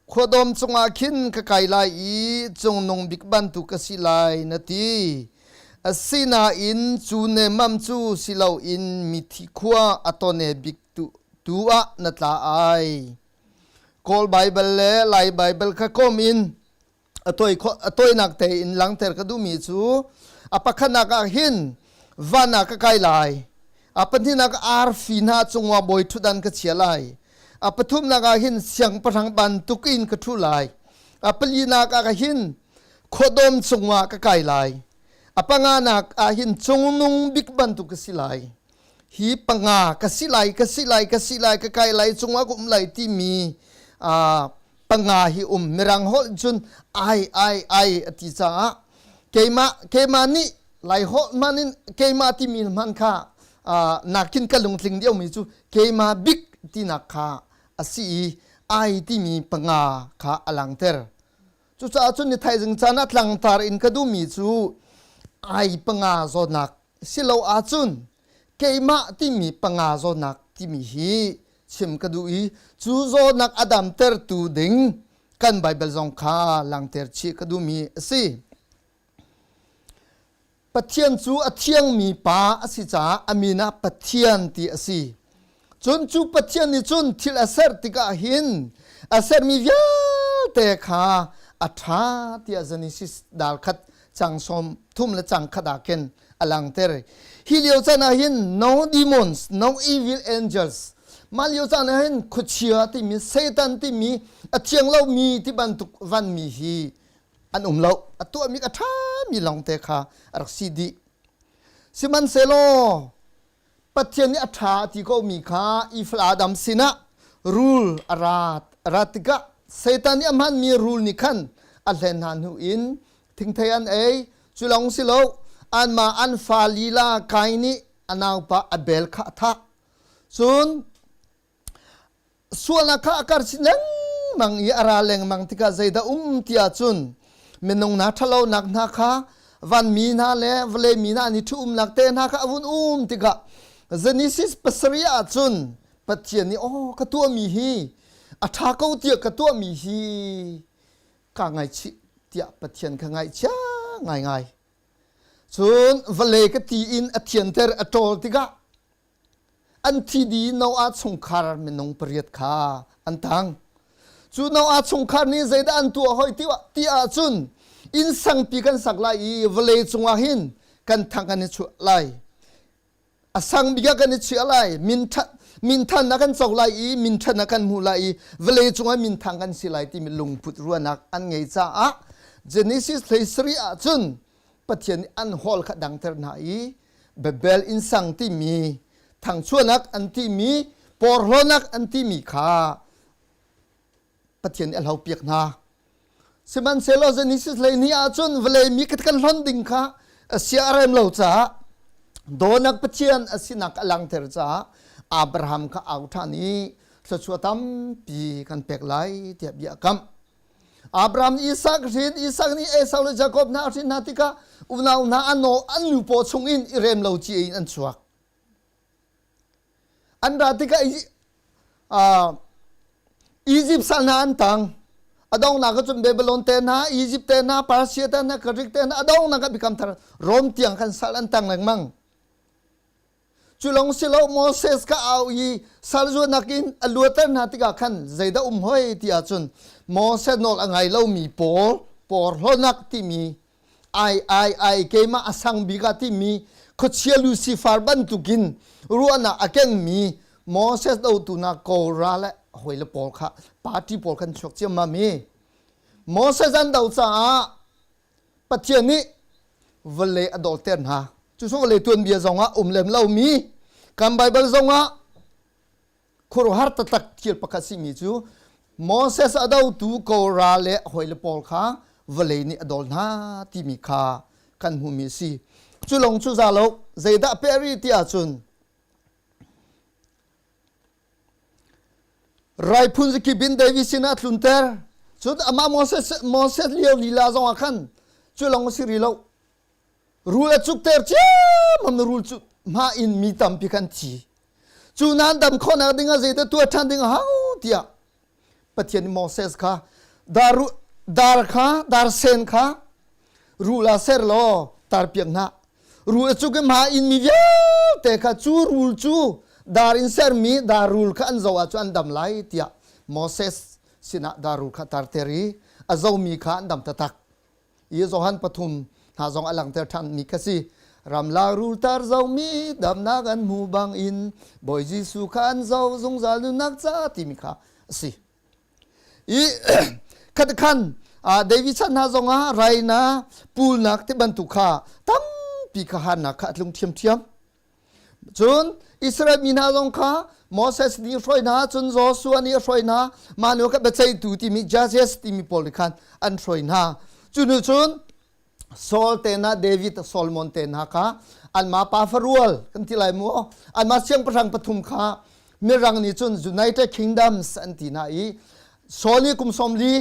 Khuadawm cungah khin ka kai lai i cungnung bik bantuk ka si lai na ti. Asinain cu nemmam cu si loin mithi khua a tone bik tu, tu ah na tla ai. Kawl Baibal le Lai Baibal kha kom in a toi a toinak tein langter ka duhmi cu a pakhatnak ah hin van ah ka kai lai a pahnihnak arfi hna cungah bawi ṭhutdan ka chia lai a pathumnak ah hin siangpahrang bantuk in ka ṭhu lai a palinak ah hin khuadawm cungah ka kai lai a panganak ah hin cungnung bik bantuk ka si lai hi panga ka si lai ka si lai ka si lai ka kai lai cungah ka um lai timi panga hi um mirang holh cun ai ai ai a ti caah keimah keimah nih lai holh hman in keimah timi hman kha nakin ka lungtling deuhmi cu keimah bik tinak kha a si i ai timi panga kha a langter cucaah cun ni thaizing caan ah tlangtar in ka duhmi cu ai panga zawtnak si lo ahcun keimah timi panga zawtnak timi hi chim ka duh i cu zawtnak a damtertu ding kan Baibal zong kha langter chih ka duhmi a si. Pathian cu a thiangmi pa a si caah a min ah Pathian ti a si. Cun cu Pathian nih cun thil a ser tikah hin a sermi vialte kha a ṭha tiah Genesis dal khat cang sawm thum le cang khat ah khin a langter. Hi lio caan ah hin no demons, no evil angels, mah lio caan ah hin khuachia timi Satan timi a thiang lomi ti bantuk vanmi hi an um lo. A tuahmi a ṭhami lawngte kha a rak si dih. Sihmanhsehlaw Pathian nih a ṭha a ti komi kha Ifal Adam sinah rul a rat a rat tikah Satan nih a hmanmi rul nih khan a hlen hna hnu in thingthei an ei. Cu lawng si lo, anmah an fa lila Kain nih a naupa Abel kha a thah. Cun Sualnak kha a kar chin lengmang i a ra lengmang tikah zeidah um ti ahcun minung hna ṭhalonak hna kha vanmi hna le vawlei mi hna an i ṭhu-umnak te hna kha a vun um tikah Genesis pasarih ahcun Pathian nih aw ka tuahmi hi a ṭha ko tiah ka tuahmi hi kaa ngaihchih tiah Pathian kha ngaihchia ngaingai. Cun vawlei ka ti in a thianter a ṭawl tikah An thi dih i Noah chungkhar minung pariat kha an tang. Cu Noah chungkhar nih zeidah an tuah hoi ti ahcun inn sangpi kan sak lai i vawlei cungah hin kan thang kan i chuah lai. A sang bik ah kan i chiah lai. Minthan kan co lai i minthan kan hmu lai i vawlei cungah minthang kan si lai timi lungput ruahnak an ngei caah Genesis 33 ahcun Pathian nih an hawl kha dangter hna i Babel innsang timi thangchuahnak an timi porhlawnak an timi kha Pathian nih a hlopiak hna. Sihmanhsehlaw Genesis hleihnih ahcun vawlei mi kan hlonh ding kha a sia a rem lo caah dawnak Pathian a sinak a langhter caah Abraham kha au ṭhan i thluachuah tampi kan pek lai tiah bia a kamh. Abraham nih Isak hrin, Isak nih Esau le Jakob hna a hrin hna tikah unau hna an an nu paw chung in i rem lo ci in an chuak. An ra tikah Egypt sal hna an tang. A donghnak ah cun Babylon te hna, Egypt te hna, Persia te hna, Greek te hna, a donghnak ah bikam thar Rom tiang khan sal an tang lengmang. Cu lawng si lo Moses kha au i sal zuatnak in a luater hna tikah khan zeidah um hoi ti ahcun Moses nawl a ngai lomi pawl porhlawnak timi ai ai ai keimah a sang bik ah timi khuachia Lucifer bantukin ruahnak a kengmi Moses dotu hna Korah le hawile pawl kha party pawl khan chuak ciammam i Moses an do caah Pathian nih vawlei a dawlter hna. Cu vawlei tuanbia zongah um lem lomi kan Baibal zongah khuaruahhar taktak thil pakhat simi cu Moses a dotu Korah le hawile pawl kha vawlei nih a dawl hna timi kha kan hmuhmi a si. Cu lawng cu za lo zeidah peh rih ti ahcun Rai phun zakip in David sinah a tlunter. Cun amah Moses, Moses lio lila zongah khan cu lawng a si rih lo. Rul a cukter ciammam na rul cu hma in mi tampi khan thi. Cu nan dam khawhnak dingah zeidah tuah ṭhan ding a hau tiah Pathian nih Moses kha Dar dar kha dar sen kha rul ah ser law tar piak hna. Rul cu ke ma in mi vialte kha cu rul cu dar in sermi dar rul kha an zo ah cu an dam lai tiah Moses sinah dar rul kha tarter i a zomi kha an dam taktak. I Johan pathum hna zong a langhter ṭhan mi kha si. Ramlak rul tar zomi damnak an hmu bang in Bawi Jesuh kha an zo zungzal nunnak ca timi kha a si. I khat khan David chan hna zongah raina pulnak ti bantuk kha tampi kha harnak kha a tlung ṭhiamṭhiam. Cun Israel mi hna zong kha Moses nih a hruai hna, cun Joshua nih a hruai hna, mah nu kha biaceihtu timi judges timi pawl nih khan an hruai hna. Cu hnu cun Saul te hna, David, Solomon te hna kha anmah pa farual kan ti lai mu, anmah siangpahrang pathum kha mirang nih cun United Kingdoms an ti hna i Saul nih kum sawm li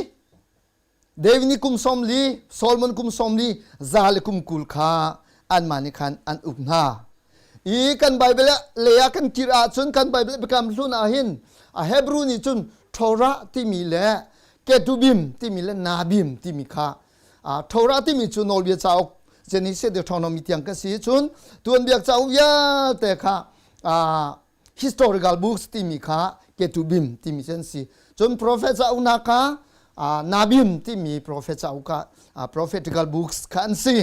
David nih kum sawm li, Solomon kum sawm li, za le kum 20 kha anmah nih khan an uk hna. I kan Bible lei ah kan kir ahcun kan Bible biakam hlun ah hin a Hebrew nih cun Torah timi le Ketubim timi le Nabim timi kha Torah timi cu nawlbia cauk Genesis Deuteronomy tiang ka si cun tuanbia cauk vialte kha historical books timi kha Ketubim timi cu an si. Cun prophet cauk hna kha Nabim timi prophet cauk kha prophetical books kha an si.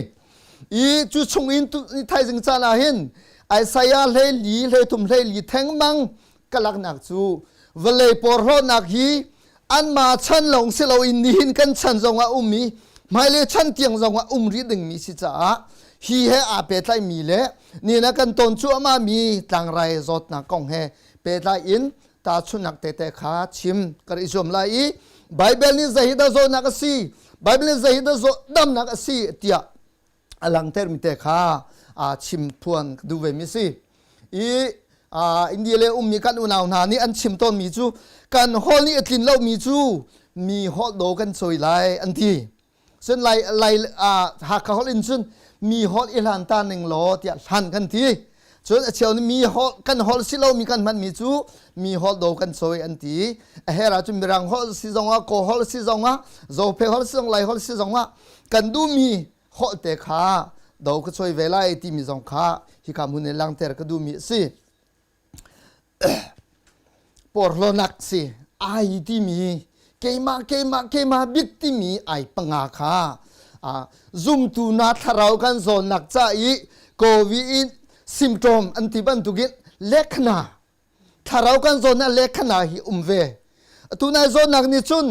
I cu chung in thaizing caan ah hin Isaiah hlei li hlei thum hlei li thengmang kalaknak cu vawlei porhlawtnak hi anmah chan lawng si loin nihin kan chan zongah um i hmailei chan tiang zongah um rih dingmi si caah hi he aa pehtlaimi le nihin ah kan ton cuahmah mi tlangrai zawtnak kong he pehtlai in tahchunhnak tete kha chim kan i zuam lai i Bible nih zei hi dah zawtnak a si Bible nih zei hi dah damnak a si tiah a langhtermi te kha aa chim phuan ka duh vemi si i India le ummi kan unau hna nih an chim tawnmi cu kan holh nih a tlin lomi cu mi holh do kan cawi lai an ti cun lai lai Hakha holh in cun mi holh i hlan ta ning law tiah hlan kan ti cun a cheu nih mi holh kan holh si lomi kan hmanmi cu mi holh do kan cawi an ti a her ahcun mirang holh si zongah kaw holh si zongah zophe holh si zong lai holh si zongah kan duhmi holh te kha do ka choi ve lai timi zong kha hika hmun in langter ka duhmi a si. Porhlawnak si ai timi keimah keimah keimah bik timi ai panga kha zumtu na thlarau kan zawnnak ca i COVID in symptom an ti bantukin lekhna thlarau kan zawn ah lekhana hi um ve atu nai zawtnak nih cun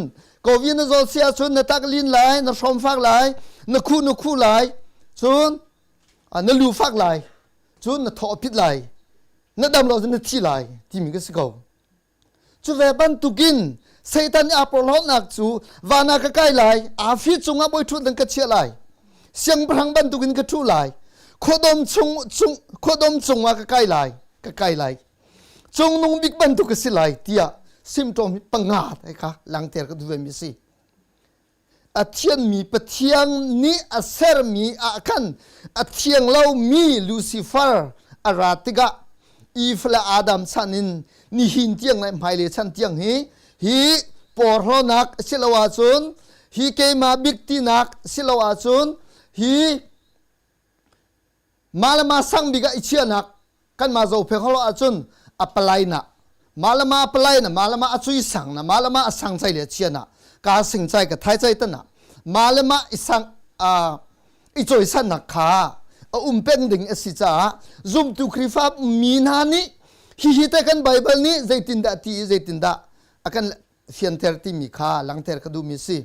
covid na zawt si ahcun na tak lin lai na hrom fak lai na khuh na khuh lai cun na lu fak lai cun na thaw pit lai na dam lo na thi lai timi ka si ko cu ve bantukin Satan nih aa porhlawtnak cu van ah ka kai lai afi cungah bawi ṭhutdan ka chiah lai siangpahrang bantukin ka ṭhu lai khuadawm chung chung khuadawm cungah ka kai lai ka kai lai cungnung bik bantuk ka si lai tiah symptom hi panga te kha langter ka duh mi si a thianmi Pathian nih a sermi ah khan a thiang lomi Lucifer a ra tikah Eve le Adam chan in nihin tiang le hmailei chan tiang hi hi porhlawnak si lo ahcun hi keimah bik tinak si lo ahcun hi mah le mah sang bik ah i chiahnak kanmah zophek holo ahcun a palai na mah le mah a palai na mah le mah a cui sang na mah le mah a sang cai le chia na ka sing cai ka thai cai ta na mah le mah i sang i cawisannak kha a um peng ding a si caah zumtu Khrihfa mi hna nih hihi te kan Bible nih zeitindah ti i zeitindah a kan fianter timi kha langter ka duhmi si.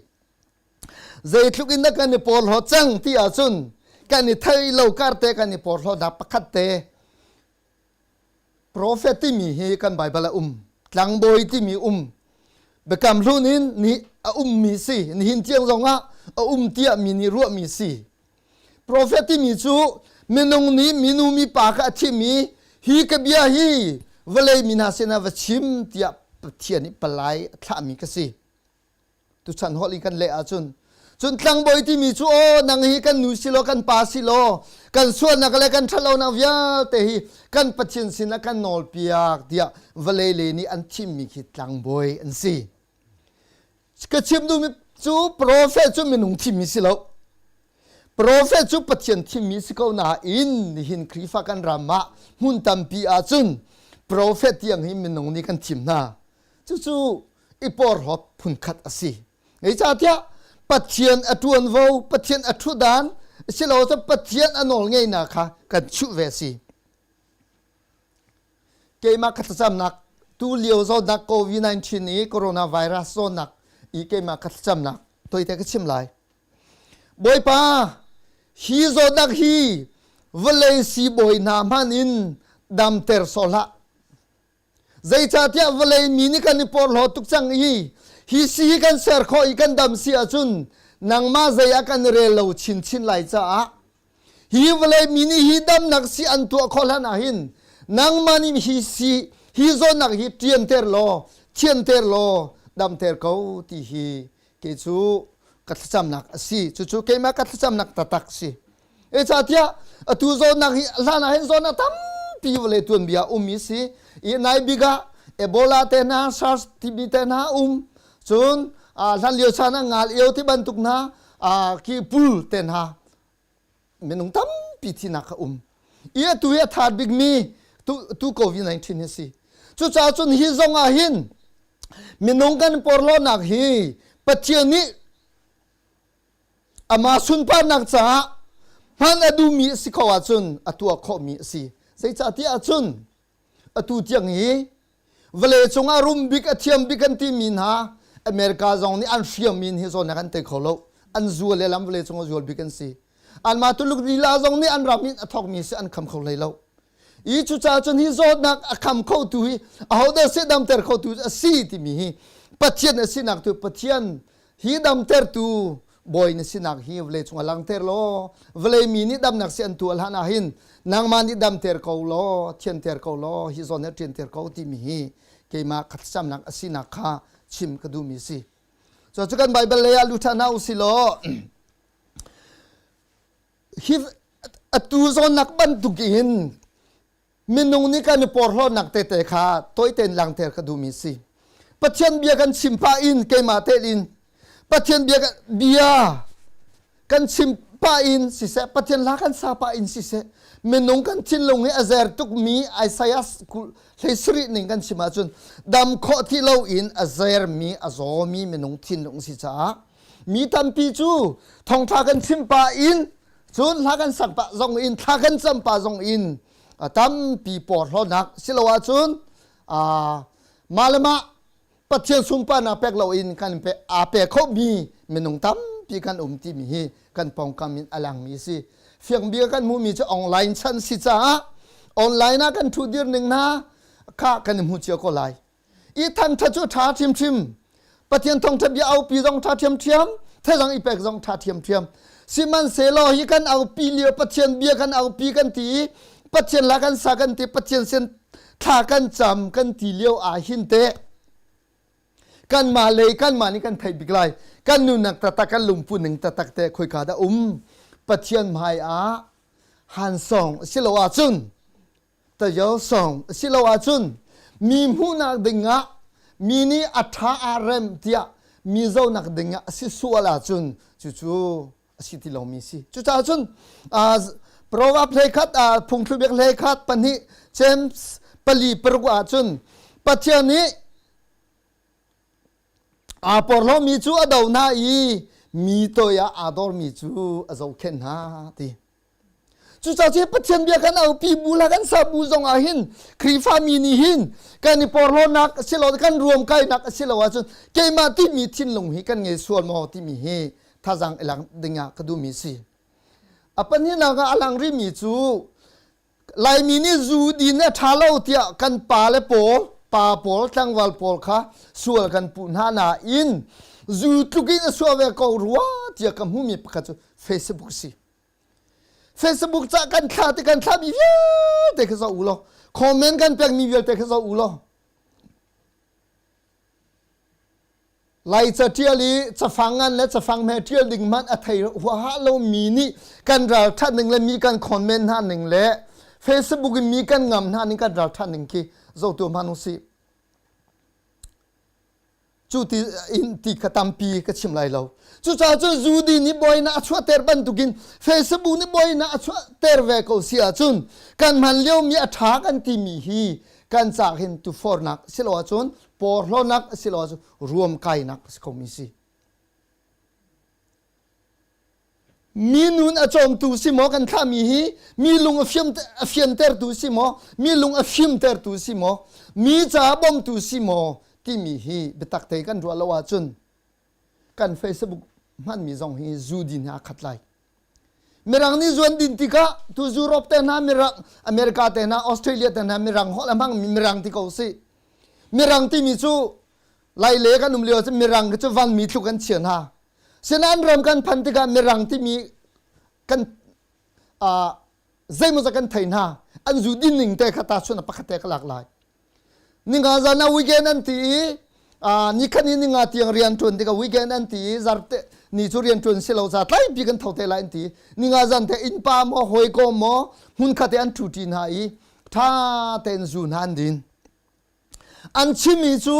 Zeitluk in dah kan i porhlaw cang ti ahcun kan i thei lo kar te kan i porhlawnak pakhat te Profet timi hi kan Bible a um tlangbawi timi um biakam hlun in ni a ummi si nihin tiang zongah a um tiah mi nih ruahmi si Profet timi cu minung nih minu mipa kha a thim i hi ka bia hi vawlei mi hna sinah va chim tiah Pathian nih palai a thlahmi ka si tuchan holh in kan leh ahcun cun tlangbawi timi cu aw nang hi kan nu si law kan pa si law kan sualnak le kan ṭhatlonak vialte hi kan Pathian sinah kan nawlpiak tiah vawlei le nih an thimmi khi tlangbawi an si ka chim duhmi. Cu profet cu minung thimmi si lo. Profet cu Pathian thimmi si ko nain nihin Khrihfa kan ram ah hmun tampi ahcun profet tiang hi minung nih kan thim hna. Cucu i porhlawt phunkhat a si. Zeicahtiah Pathian a ṭuanvo, Pathian a ṭhutdan, silo cu Pathian a nawl ngeihnak kha kan chuh ve a si. Keimah ka thlacamnak tu lio zawtnak COVID-19 i coronavirus zawtnak i keimah ka thlacamnak toite ka chim lai. Bawipa, hi zawtnak hi vawlei siibawi hna hmanh in damter sawh hlah. Zeicahtiah vawlei mi nih kan i porhlaw tuk cang i hi si hi kan ser khawh i kan dam si ahcun nangmah zei ah kan i rel lo chinchin lai caah hi vawlei mi nih hi damnak si an tuah khawh hlan ah hin nangmah nih hi si hi zawtnak hi ṭianter law thianter law damter ko ti hi kei cu ka thlacamnak a si. Cucu keimah ka thlacamnak taktak si. Zeicahtiah atu zawtnak hi hlan ah hin zawtnak tampi vawlei tuanbia a ummi si. I nai bik ah Ebola te hna, SARS timi te hna um. Cun hlan lio chan ah ngal io ti bantuk hna, ki pul te hna minung tampi thinak a um. I atu hi a that bikmi tu, tu COVID-19 hi si. Cucaah cun hi zong ah hin minung kan porhlawtnak hi Pathian nih amah sunparnak caah hman a duhmi a si kho ahcun a tuah khawhmi a si. Zeicahtiah ahcun atu tiang hi vawlei cungah rum bik a thiam bik kan timi hna America zong nih an hriam in hi zawn kan tei kho lo. An zual le lam vawlei cung a zual bik an si. Anmah Tuluk lila zong nih an ram in a thawkmi si an kham kho hlei lo. I cucaah cun hi zawtnak a kham khotu hi ahodah seh damter khotu a si timi hi Pathian a sinak tu Pathian hi damtertu bawi na sinak hi vawlei cungah langter law vawlei mi nih damnak si an tuah hlan ah hin nangmah nih damter ko law thianter ko law hi zawn he ṭianter ko timi hi keimah ka thlacamnak a sinak kha chim ka duhmi si. So cu kan Bible lei ah lut ṭhan hna usih law hi atu zawnnak bantuk in minung nih kan i porhlawtnak tete kha tawitein langhter ka duhmi si. Pathian bia kan chim pah in keimah tel in Pathian bia bia kan chim pah in siseh Pathian hla kan sa pah in siseh minung kan thinlung hi a zer tukmi Isaiah hlei sarih ning kan chim ahcun dam khawh ti loin a zermi a zawmi minung thinlung si caah mi tampi cu thongtha kan chim pah in cun hla kan sak pah zong in thla kan cam pah zong in tampi porhlawtnak silo ahcun mah le mah Pathian sunparnak pek loin kan pe aa pe khomi minung tampi kan um timi hi kan pawngkam in a langmi a si. Fiangbia kan hmuhmi cu online chan si caah online ah kan ṭhudir ning hna kha kan i hmu cio ko lai. I thangṭhat cu ṭha ṭhimṭhim. Pathian thawngṭha bia aupi zong ṭha ṭhiamṭhiam, thazang i pek zong ṭha ṭhiamṭhiam. Sihmanhsehlaw hi kan aupi lio Pathian bia kan aupi kan ti i Pathian la kan sa kan ti Pathian sin thla kan cam kan ti lio ah hin teh kanmah lei kanmah nih kan theih bik lai kan nunnak taktak kan lungput ning taktak te khoika dah um Pathian hmai ah hansong silo ahcun tayo song silo ahcun mi hmuhnak dingah mi nih a ṭha ah rem tiah mi zonak dingah a si sual ahcun cucu a si ti lomi si. Cucaah cun Proverb hlei khat phungthlubik hlei khat pahnih James pali paruk ahcun Pathian nih aa porhlawmi cu a do hna i mi toi ah aa dormi cu a zohkhenh hna ti. Cucaah cu Pathian bia kan aupi bu la kan sa bu zong ah hin Khrihfa mi nih hin kan i porhlawtnak silo kan ruamkainak a si lo ahcun keimah timi thinlung hi kan ngei sual maw timi hi thazaang i lak ding ah ka duhmi si. A pahnihnak ah a lang rihmi cu Laimi nih zu din a ṭha lo tiah kan pa le pawl pa pawl tlangval pawl kha sual kan puh hna nain zu tluk in a suah ve ko rua tiah ka hmuhmi pakhat cu Facebook si. Facebook ca kan thla ti kan thlami vialte kha zoh u law comment kan pekmi vialte kha zoh u law Laica ṭial i cafang ngan le cafang hme ṭial ding hmanh a thei huaha lomi nih kan ralṭhat ning le mi kan comment hna ning le Facebook in mi kan ngam hna ning kan ralṭhat ning khi zoh tu hmanh usih. Cu ti in ti kha tampi ka chim lai lo. Cucaah cun Zudi nih buainak a chuahter bantukin Facebook nih buainak a chuahter ve ko si ahcun kan hman liomi a ṭha kan timi hi kan caah hin tufornak silo ahcun porhlawnak silo ahcun ruamkainak a si khomi si. Mi nun a cawmtu si maw kan thlahmi hi mi lung a fiam a fiantertu si maw mi lung a fimtertu si maw mi caah bawmtu si maw timi hi biatak te kan ruah lo ahcun kan Facebook hmanmi zong hi zu din he aa khat lai. Mirang nih zuan din tikah tu Europe te hna mirang America te hna Australia te hna mirang holh a hmangmi mirang ti ko si. Mirang timi cu Lai le kan um lio cu mirang cu vanmi tluk an chia hna. Sinain ram kan phan tikah mirang timi kan uh, zeimawzat kan thei hna. An zu din ning te kha ta chun pakhat te ka lak lai. Ninga zan ah weekend an ti i uh, nikhat ni ninga tiang rian ṭuan tikah weekend an ti i zarte ni cu rian ṭuan si lo ca tlaipi kan tho te lai an ti. Ninga zan te innpa maw hawikom maw hmunkhat te an ṭhu ṭi hna i ṭha tein zu hna an din. An chimmi cu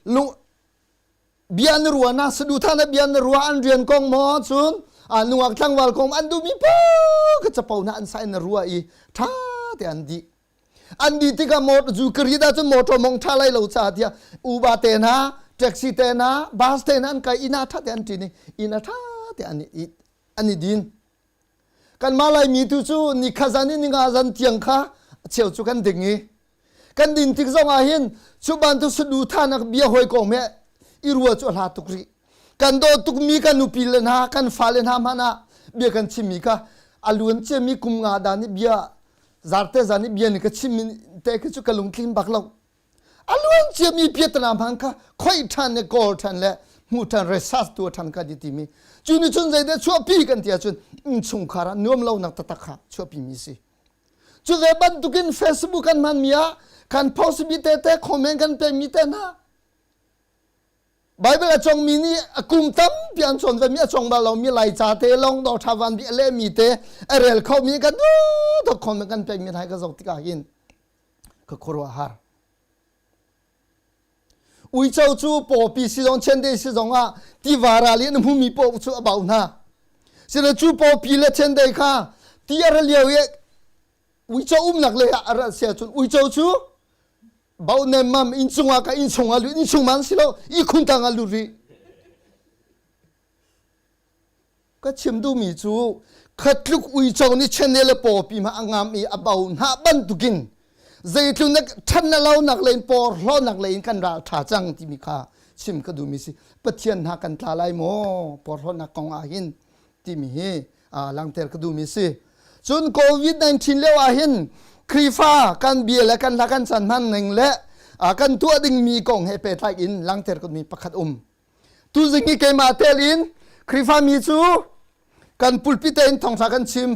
lung bia na rua na saduhthah na bia na rua an rian kong maw cun nungak tlangval kong an duhmi paoh ka capo hna an sa in na rua i ṭha te an dih an dih tikah zu ka rit ahcun motor mong ṭha lai lo caah tiah uber te hna taxi te hna bus te hna an kai inn ah ṭha te an ṭin i inn ah ṭha te an i an i din Kanmah Laimi tu cu nikhat zan in ninga zan tiang kha cheu cu kan ding i kan din tik zong ah hin cu bantuk saduhthahnak bia hawikom he i rua cu a hla tuk rih. Kan dawt tukmi kan nupi le hna kan fale hna hmanh ah bia kan chimmi kha a luan ciami kum nga dan i bia zarte zan i bia nih ka chimmi te khi cu ka lungtling bak lo. A luan ciami piatana hmang kha khoih ṭhan le kawl ṭhan le hmuh ṭhan research tuah ṭhan kan i timi cu nih cun zeidah chuahpi kan ti ahcun innchungkhar ah nuam lonak taktak kha chuahpi mi si. Cu ve bantukin Facebook kan hmanmi ah kan post mi tete comment kan pekmi te hna Bible a cawngmi nih a kum tampi an cawn ve mi a cawng bal lomi Laica te lawng dawr ṭha van bi a lehmi te a rel khomi kan duh comment kan pekmi hna ka zoh tikah hin ka khuaruahhar. Uico cu pawpi si zong chiandeih si zong ah tiva ral i an hmumi paoh cu a bau hna. Sina cu pawpi le chiandeih kha ti a ra lio i uico umnak lei ah a rat si ahcun uico cu bau nemmam inn cungah ka inn chungah lut inn chung man si lo ihkhun tang ah lut rih. Ka chim duhmi cu khatluk uico nih chene le pawpi hmah a ngam i a bo hna bantukin zeitluk na ṭhat na lonak lei in porhlawnak lei in kan ral ṭha cang timi kha chim ka duhmi si. Pathian hna kan tla lai maw porhlawnak kong ah hin timi hi langhter ka duhmi si. Cun COVID-19 lio ah hin Khrihfa kan bia le kan hla kan chan hman ning le kan tuah dingmi kong he pehtlai in langhter ka duhmi pakhat um. Tuzing i keimah tel in Khrihfami cu kan pulpit in thawngṭha kan chim.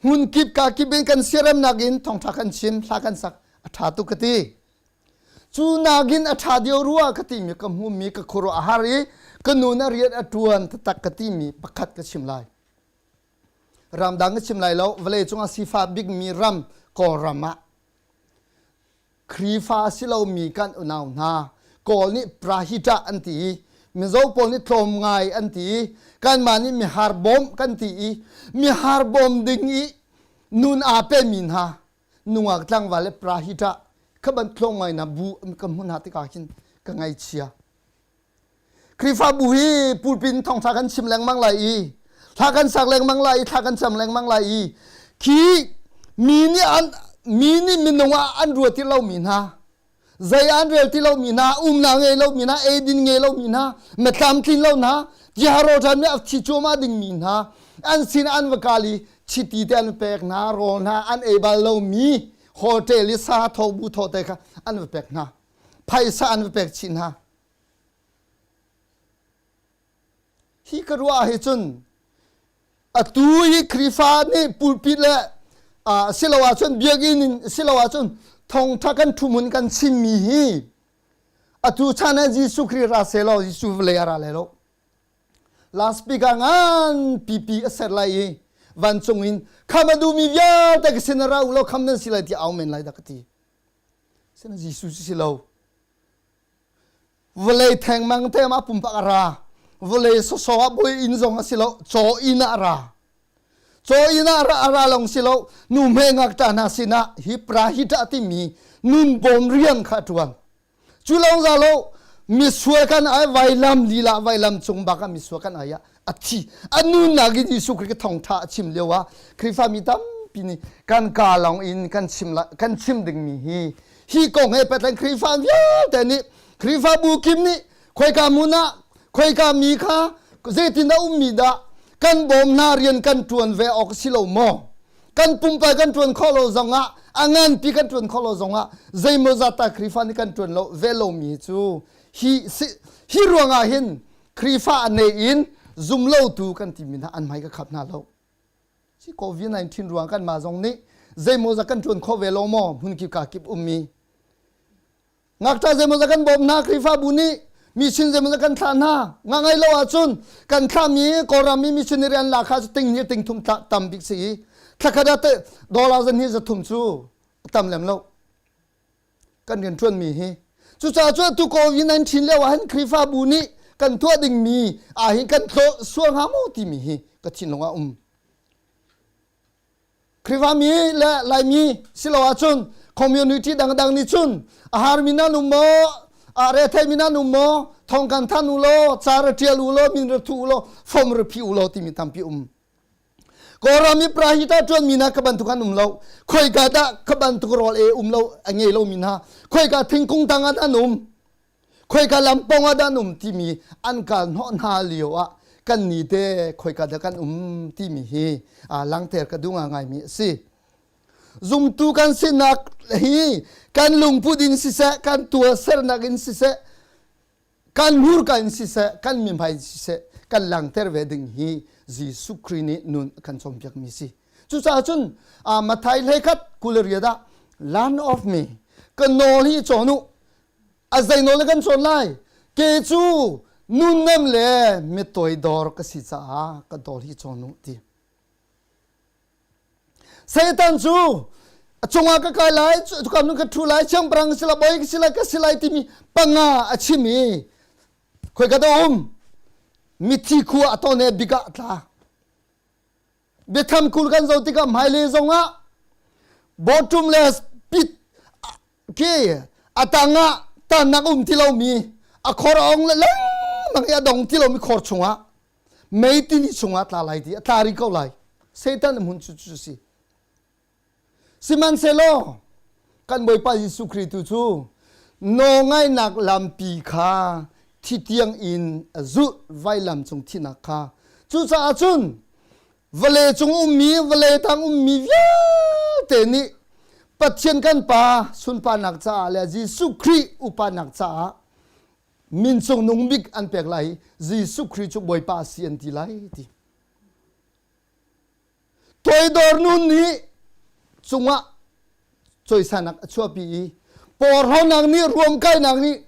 Hmun kip ka kip in kan siaremnak in thawngṭha kan chim, hla kan sak. A ṭha tuk ka ti. Cu nakin a ṭha deuh rua ka timi ka hmumi ka khuaruah a har i ka nun a rian a ṭuan taktak ka timi pakhat ka chim lai. Ramdang ka chim lai lo, vawlei cungah sifah bikmi ram Kawlram ah Khrihfa a si lomi kan unau hna Kawl nih prahita an ti i Mizo pawl nih tlawmngai an ti i kanmah nih mihar bawm kan ti i mihar bawm ding i nun aa pemi hna nungak tlangval le prahita kha ban tlawmngai na bu ka hmun hna tikah khin ka ngaihchia. Khrihfabu hi pulpit thawngṭha kan chim lengmang lai i thla kan sak lengmang lai i thla kan cam lengmang lai i khi mi nih an mi nih minung ah an ruat ti lomi hna zei an rel ti lomi hna umnak ngei lomi hna eidin ngei lomi hna metlamtlin lo hna tiharo ṭhan mi a thi cuahmah dingmi hna an sin an va kal i chiti te an pek hna rawl hna an ei bal lomi hotel i sa tho bu tho te kha an va pek hna phaisa an va pek chih hna Hi ka ruah hi cun atu hi Khrihfa nih pulpit le uh, silo ahcun biakinn in silo ahcun thawngtha kan thumun kan chimmi hi atu chan ah Jesuh Khrih ra selaw Jesuh vawlei a ra lai lo. Last speaker ngan pipi a ser lai i vancung in kham a duhmi vialte ka sin ra u law kham nan si lai ti au men lai dah ka ti. Sina Jesuh si lo. Vawlei thengmang te ma pumpak a ra. Vawlei sawsawh ah bawi inn zong a si lo, caw inn ah a ra. Caw inn ah a ra long si lo, nu hme ngakṭah hna sinah hi prahita timi nun bawm rian kha a ṭuan. Cu lawng za lo, misual kan ai vailam lila vailam cung bak ah misual kan ai ah a thi. A nunnak in Jesuh Khrih thawngṭha a chim lio ah Khrihfa mi tampi nih kan kaa lawng in kan chim kan chim dingmi hi hi kong he Pathian Khrihfa vialte nih Khrihfabu kim nih khoika hmun ah khoika mi kha zeitin dah ummi dah kan bawm hna rian kan ṭuan ve awk si lo maw? Kan pumpak kan ṭuan khawh lo zongah a nganpi kan ṭuan khawh lo zongah zeimawzat ta Khrihfa nih kan ṭuan lo ve lomi cu hi hi ruangah hin Khrihfa a nei in zumlotu kan timi hna an hmai ka khap hna lo. Si COVID-19 ruang kan mah zong nih zeimawzat kan ṭuan khawh ve lo maw hmun kip ka kip ummi Ngakṭah zeimawzat kan bawm hna Khrihfabu nih mission zeimawzat kan thlah hna nga ngai lo ahcun kan thlahmi Kawlram mi missionary an lak kha cu ting hnih ting thum tam bik si i thlakhat ah dollar zan hi zathum cu tam lem lo kan rian ṭuanmi hi cucaah cu atu COVID-19 lio ah hin Khrihfabu nih kan tuah dingmi ah hin kan tlawh sual hnga maw timi hi ka thinlung ah um Khrihfami le Laimi silo ahcun community dangdang nih cun a harmi nan um maw a retheimi nan um maw thong kan than u law ca ra ṭial u law min ra thu u law fom ra phi u law timi tampi um Kawlram i prahita ṭuanmi hna ka bantuk an um lo khoika dah ka bantuk rawl e um lo a ngei lomi hna khoika thingkung tang ah an um khoika lampong ah dah an um timi an kal hnawh hna lio ah kan ni te khoika dah kan um timi hi langter ka duh ngaimi a si zumtu kan sinak hi kan lungput in siseh kan tuahsernak in siseh kan hmurka in siseh kan mihmai in siseh kan langter ve ding hi Jesuh Khrih nih nun a kan cawnpiakmi si cucaah cun Matthai hlei khat 20 ah learn of me ka nawl hi cawn u A zei nawl na kan cawn lai? Ke cu nunnem le mitoidor ka si caah ka dawl hi cawn u ti. Satan cu a cungah ka kai lai, cukam ka ṭhu lai, siangpahrang ka si lai, bawi ka si lai, ka si lai timi panga a chim i khoi ka dah um? Mithi khua a ton he bik ah a tla. Biatham kul kan zoh tikah hmailei zongah bawṭum le pit Khi a tangah tannak um ti lomi a khor a ong le lengmang i a dong ti lomi khor chungah mei tili chungah tla lai ti a tla rih ko lai. Satan hmun cu cu si. Sihmanhsehlaw kan Bawipa Jesuh Khrih tu cu nawlngaihnak lampi kha thi tiang in a zulh vailam cung thihnak kha. Cucaah cun vawlei cung ummi vawlei tang ummi vialte nih Pathian kan Pa sunparnak caah le Jesuh Khrih upanak caah min cung nung bik an pek lai Jesuh Khrih cu Bawipa a si an ti lai ti. Toidor nun nih cungah cawisanak a chuahpi i porhlawnak nih ruamkainak nih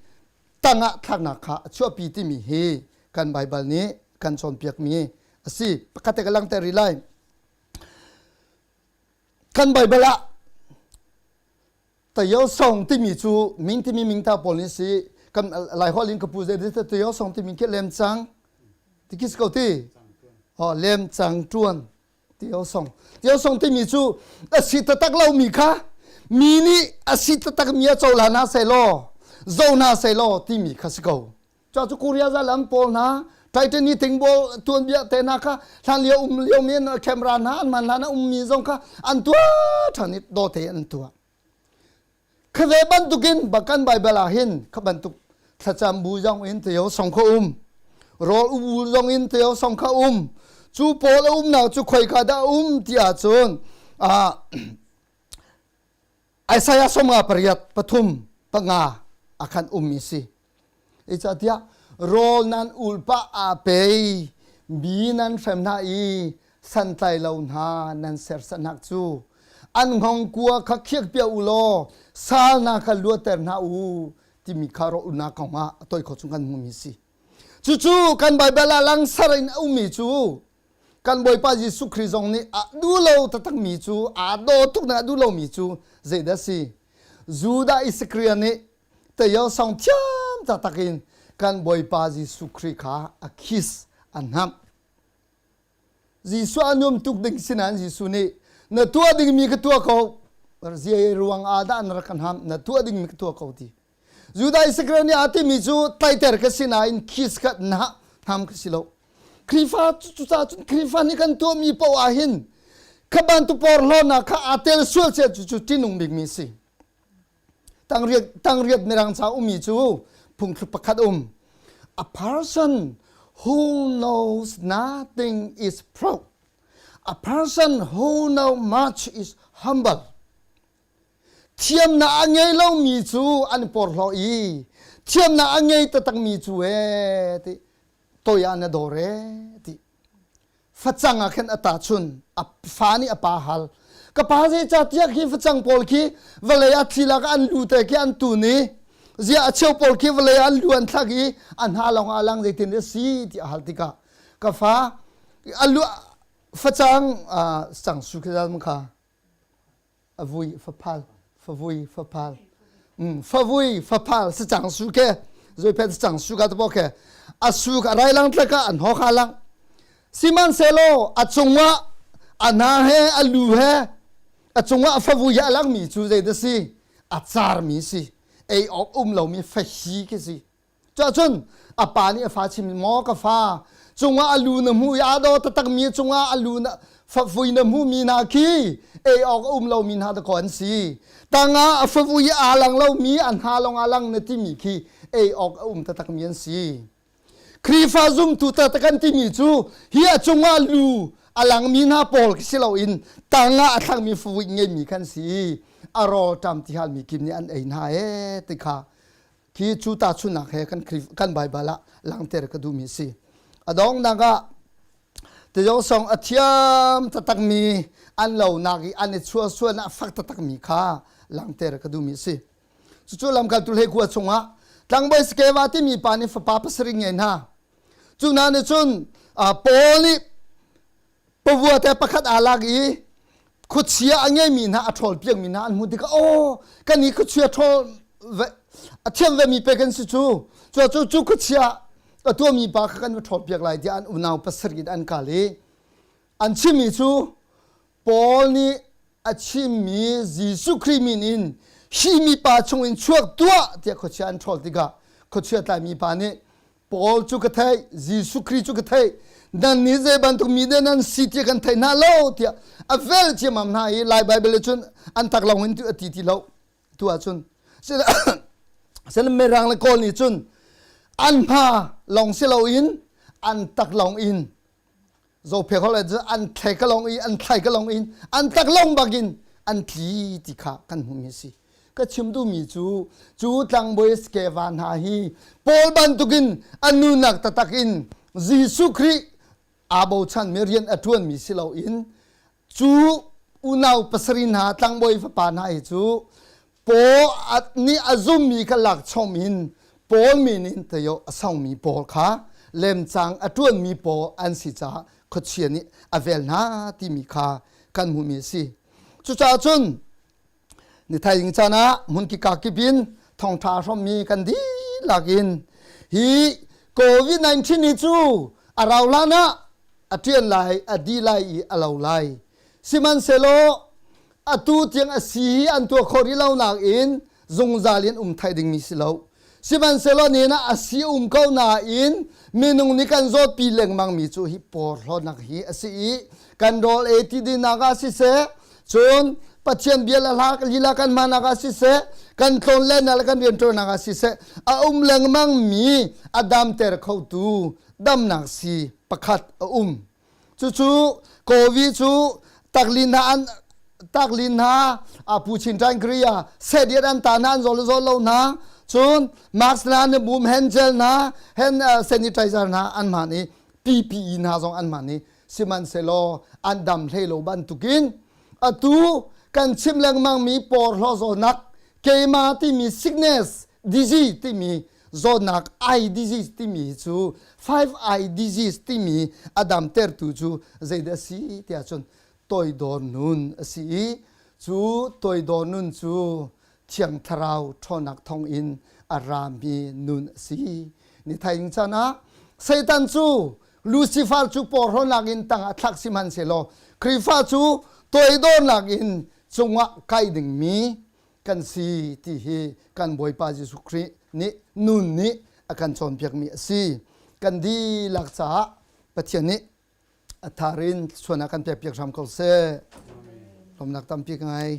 tangah thlaknak kha a chuahpi timi hi kan Baibal nih kan cawnpiakmi a si. Pakhat te ka langhter rih lai. Kan Baibal ah Tayo song timi cu ming timi mingta pawl nih si kan Laiholh in ka pu zei tayo song timi khi lem cang ti kis ko ti oh lem cang tuan tayo song tayo song timi cu a si taktak lomi kha mi nih a si taktak mi a cohlan hna seh law zo hna seh law timi kha si ko Ca cu Korea zalam pawl hna Titanic tingbol tuanbia te hna kha hlan lio um lio mi camera hna an man hlan a ummi zong kha an tuah ṭhan i dawte an tuah. Khave bantukin bakan Bible ah hin kha bantuk thlacam bu zong in teo song kha um rawl u zong in teo song kha um cu pawl a umnak cu khoika dah um ti ahcun Isaiah 58 pathum panga a khan ummi si. Zeicahtiah rawl nan ul pah ah pei mi nan hrem hna i santlai lo hna nan serhsatnak cu an hngawngkua kha khiakpiak u law sal hna kha luatter hna u timi kha rawl ulnak kong ah a toi khawh chung kan hmuhmi si. Cucu kan Baibal ah langsar in a ummi cu kan Bawipa Jesuh Khrih zong nih a duh lo taktakmi cu aa daw tuk na a duh lomi cu zeidah si? Judah Iskariot nih tayosong thiam taktak in kan Bawipa Jesuh Khrih kha a kiss a hnamh. Jesuh a nuam tuk ding sinain Jesuh nih na tuah dingmi ka tuah ko zei ruang ah dah na rak ka hnamh na tuah dingmi ka tuah ko ti. Judah Isakariot nih aa timi cu tlaiter ka si nain kiss kha na hnam ka si lo. Khrihfa cucaah cun Khrihfa nih kan tuahmi paoh ah hin kha bantuk porhlawtnak kha aa tel sual cia cu cu ṭihnung bikmi si. Tangriat, tangriat mirang ca ummi cu phungthluk pakhat um. A person who knows nothing is proud. A person who knows much is humble. Thiamnak a ngei lomi cu an porhlaw i thiamnak a ngei taktakmi cu ee ti toi ah na dawr ee ti facang ah khin a tahchun a fa nih a pa hal ka pa zeicahtiah khi facang pawl khi vawlei ah thli lak an lu te khi an tun i ziah a cheu pawl khi vawlei ah an lu an thlak i a hna lawng ah lang zeitin a si ti a hal tikah ka fa a lu facang cang su khi kha a vui faphal favui faphal favui faphal si cang su ke zoi phet cang su ka to ke a su ka rai lang tlaka an ho kha lang sihmanhsehlaw a cungah a na he a lu he a cungah a favui a lang mi cu zei da si a car mi si ei awk um lo mi fahi khi si Cuahcun a pa nih a fa chim maw ka fa cungah a lu na hmu i aa daw taktak mi cungah a lu na favui na hmu mi hna khi ei awk a um lomi hna dakaw an si. Tangah a favui i aa lang lomi a hna lawng aa lang na timi khi ei awk a um taktak mi an si. Khrihfa zumtu taktak kan timi cu hi a cungah lu a langmi hna pawl khi si loin tangah a thlangmi favui ngeimi khan si. A rawl ṭam ti halmi kim nih an ei hna ee ti kha Khi cu tahchunhnak he kan kan Baibal ah langhter ka duhmi a si. A donghnak ah Tizosong a thiam taktakmi an lonak i an i chuahsuan ah fak taktakmi kha langhter ka duhmi a si. Cucu lamkaltu hleikua chungah tlangbawi Skeva timi pa nih fapa pasarih ngei hna. Cu hna nih cun Paul nih pavua te pakhat aa lak i khuachia a ngeimi hna a ṭhawl piakmi hna an hmuh tikah aw kan i khuachia ṭhawl a thiam vemi pe kan si cu cu cu cu khuachia a tuahmi pa kha kan va ṭhawl piak lai tiah an unau pasarih in an kal i an chimmi cu Paul nih a chimmi Jesuh Khrih min in hi mipa chungin chuak tuah tiah khuachia an ṭhawl tikah khuachia tlaimi pa nih Paul cu ka theih, Jesuh Khrih cu ka theih, nan nih zei bantuk mi dah nan si ti kan theih hna lo tiah a vel ciammam hna i Lai Baibal ah cun an tak lawng in a ti ti lo tu ahcun sile Mirang le Kawl nih cun an hma lawng si loin an tak lawng in Zophek holh cu an thlai ka lawng i an thlai ka lawng in an tak lawng bak in an tli ti kha kan hmuhmi a si. Ka chim duhmi cu cu tlangbawi Skeva hna hi Paul bantukin a nunak taktak in Jesuh Khrih aa bochanmi rian a ṭuanmi si loin cu unau pasarih hna tlangbawi fapa hna hi cu Paul nih a zummi kha lak chom in Paul min in tayo a sangmi pawl kha lemcang a ṭuanmi pawl an si caah khuachia nih a vel hna timi kha kan hmuhmi a si. Cucaah cun nithaing caan ah hmunkika kip in thawngṭha hrawmmi kan dihlak in hi COVID-19 hi cu a rau hlan ah a ṭian lai, a dih lai i a lo lai. Sihmanhsehlaw atu tiang a si hi an tuah khawh rih lo nakin zungzal in um thai dingmi si lo. Sihmanhsehlaw nen ah a si um ko nain minung nih kan zawtpi lengmang mi cu hi porhlawtnak hi a si i kan rawl ei ti dinak ah siseh cun Pathian bia le hla lila kan hmanak ah siseh kan tlawn lennak le kan rianṭuannak ah siseh a um lengmang mi a damter khotu damnak si pakhat a um. Cucu Kovi cu taklin hna an taklin hna a pu chin ṭan Korea sediat an ta hna an zawl zawl lo hna cun mask hna na bum hand gel hna hand sanitizer hna an hman i PPE hna zong an hman i sihmanhsehlaw an dam hlei lo bantukin atu kan chim lengmang mi porhlaw zawtnak keima timi sickness disease timi zawtnak eye disease timi hi cu five eye disease timi a damtertu cu zeidah a si tiah cun toidor nun a si i cu toidor nun cu thiang thlarau ṭhawnnak thawngin a rami nun a si. Ni thaing chan ah Satan cu Lucifer cu porhlawnak in tangah thlak sihmanhsehlaw Khrihfa cu toidornak in cungah kai dingmi kan si ti hi kan Bawipa Jesuh Khrih nih nun nih a kan cawnpiakmi a si. Kan dihlak caah Pathian nih a thar in suan ah kan pekpiak hram ko seh. Lawmnak tampi ka ngei.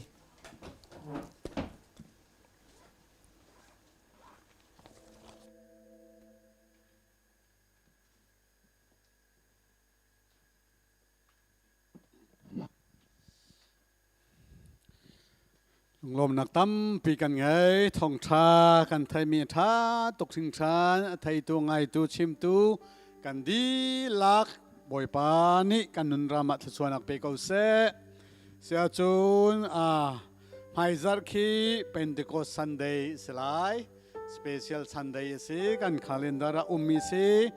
Lunglawmnak tampi kan ngei. Thawngṭha kan theimi a ṭha tuk hringhran. A theitu, ngaitu, chimtu kan dihlak Bawipa nih kan nunram ah thluachuahnak pe ko seh. Siahcun hmaizarh khi Pentecost Sunday si lai. Special Sunday a si. Kan calendar ah ummi si.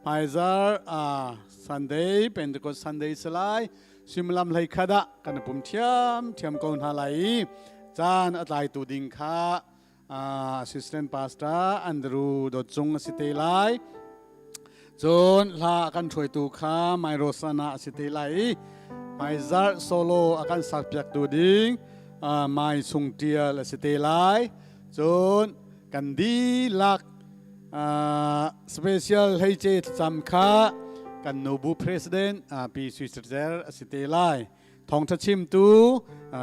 Hmaizarh Sunday, Pentecost Sunday si lai. Suimilam hlei khat ah kan i pum ṭhiamṭhiam ko hna lai i caan a tlaitu ding kha assistant pastor Andrew Dawt Cung a si te lai. Cun hla a kan hruaitu kha Mai Rosana a si te lai i hmaizarh solo a kan sakpiaktu ding Mai Sung Ṭial a si te lai. Cun kan dihlak special hleice thlacam kha kan nubu president Pi Sui Zer a si te lai. Thawngṭha chimtu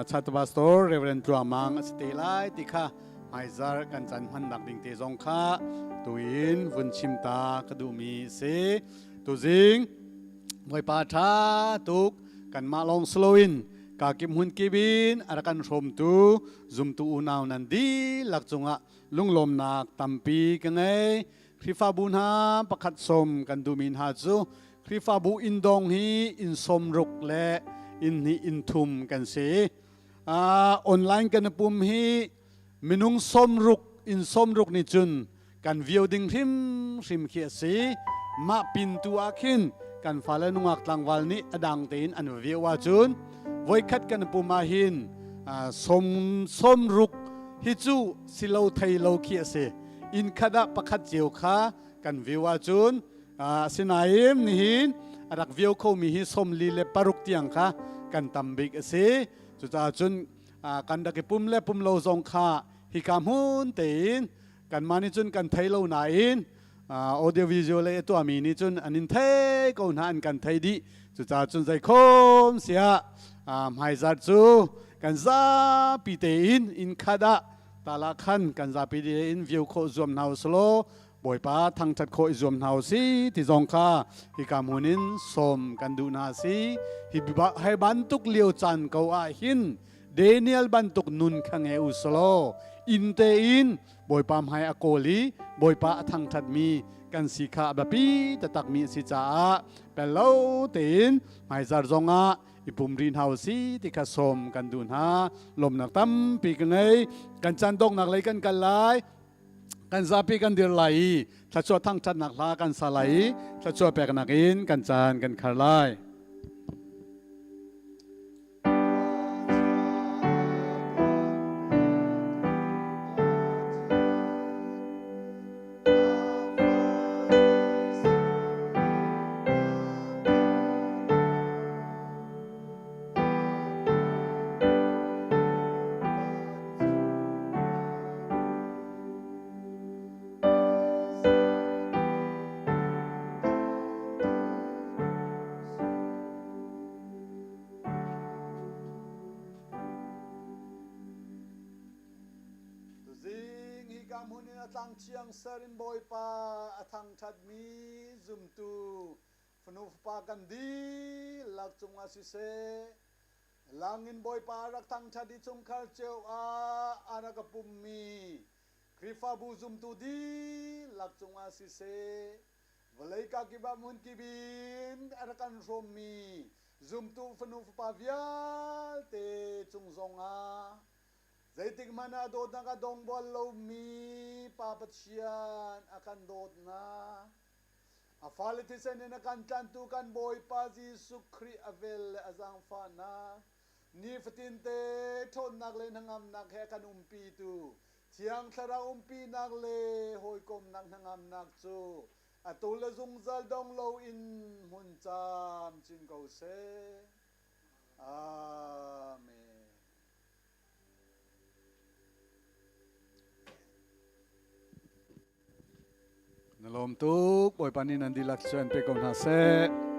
Chat Pastor Reverend Tluang Mang a si te lai ti kha hmaizar kan caan hmannak ding te zong kha tuin vun chim ta ka duhmi a si. Tuzing Bawipa ṭha tuk kanmah lawng si loin kakip hmun kip in a rak kan hrawmtu zumtu unau nan dihlak cungah lunglawmnak tampi ka ngei. Khrihfabu hna pakhat sawm kan duhmi hna cu Khrihfabu inn dong hi inn 60 le inn hnih inn thum kan si. Online kan i pum hi minung 60 inn 60 nih cun kan vio ding hrimhrim khi a si. Mah pin tu ah khin kan fale nungak tlangval nih a dang tein an va vio ahcun voikhat kan i pum ah hin 60 hi cu si lo thei lo khi a si. Inn khat ah pakhat cio kha kan view ahcun asinain nihin a rak view khomi hi 46 tiang kha kan tam bik a si. Cucaah cun kan rak i pum le pum lo zong kha hika hmun tein kanmah nih cun kan thei lo nain audio visual lei a tuahmi nih cun an in thei ko hna, an kan thei dih. Cucaah cun zeikhom siah hmaizarh cu kan zapi tein inn khat ah tala khan kan zapi tein view khawh zuam hna usulaw Bawipa thangṭhat khawh i zuam hna usih ti zong kha hika hmun in sawm kan duh hna si. Hi hei bantuk lio caan ko ah hin Daniel bantuk nun kha nge usulaw inn tein Bawipa hmai a kawl i Bawipa a thangṭhatmi kan si kha a biapi taktakmi a si caah pello tein hmaizar zongah i pum rih hna usih ti kha sawm kan duh hna. Lawmnak tampi ka ngei. Kan caan donghnak lei kan kal lai. Kan zapi kan dir lai i thluachuah thangṭhatnak hla kan sa lai i thluachuah peknak in kan caan kan khar lai. Tuzing hika hmun in a tlang thiang ser in Bawipa a thangṭhatmi zumtu fanu fapa kan dihlak cungah siseh, langin Bawipa a rak thangṭhat i chungkhar cio ah a rak a pummi Khrihfabu zumtu dihlak cungah siseh, vawlei kakip ah hmunkip in a rak kan hrawmmi zumtu fanu fapa vialte cung zongah zeitik hmanh ah dawtnak a dong bal lomi Pa Pathian a kan dawtnak, a fale thisen in a kan tlantu kan Bawipa Jesuh Khrih a vel le a zaangfahnak, nifatinte ṭhawnnak le hnangamnak he a kan umpitu Thiang Thlarau umpinak le hawi Hawikomnak hnangamnak cu atu le zungzal dong loin hmun camcin ko seh. Amen. Na lawm tuk. Bawipa nih nan dihlak cu an pe ko hna seh.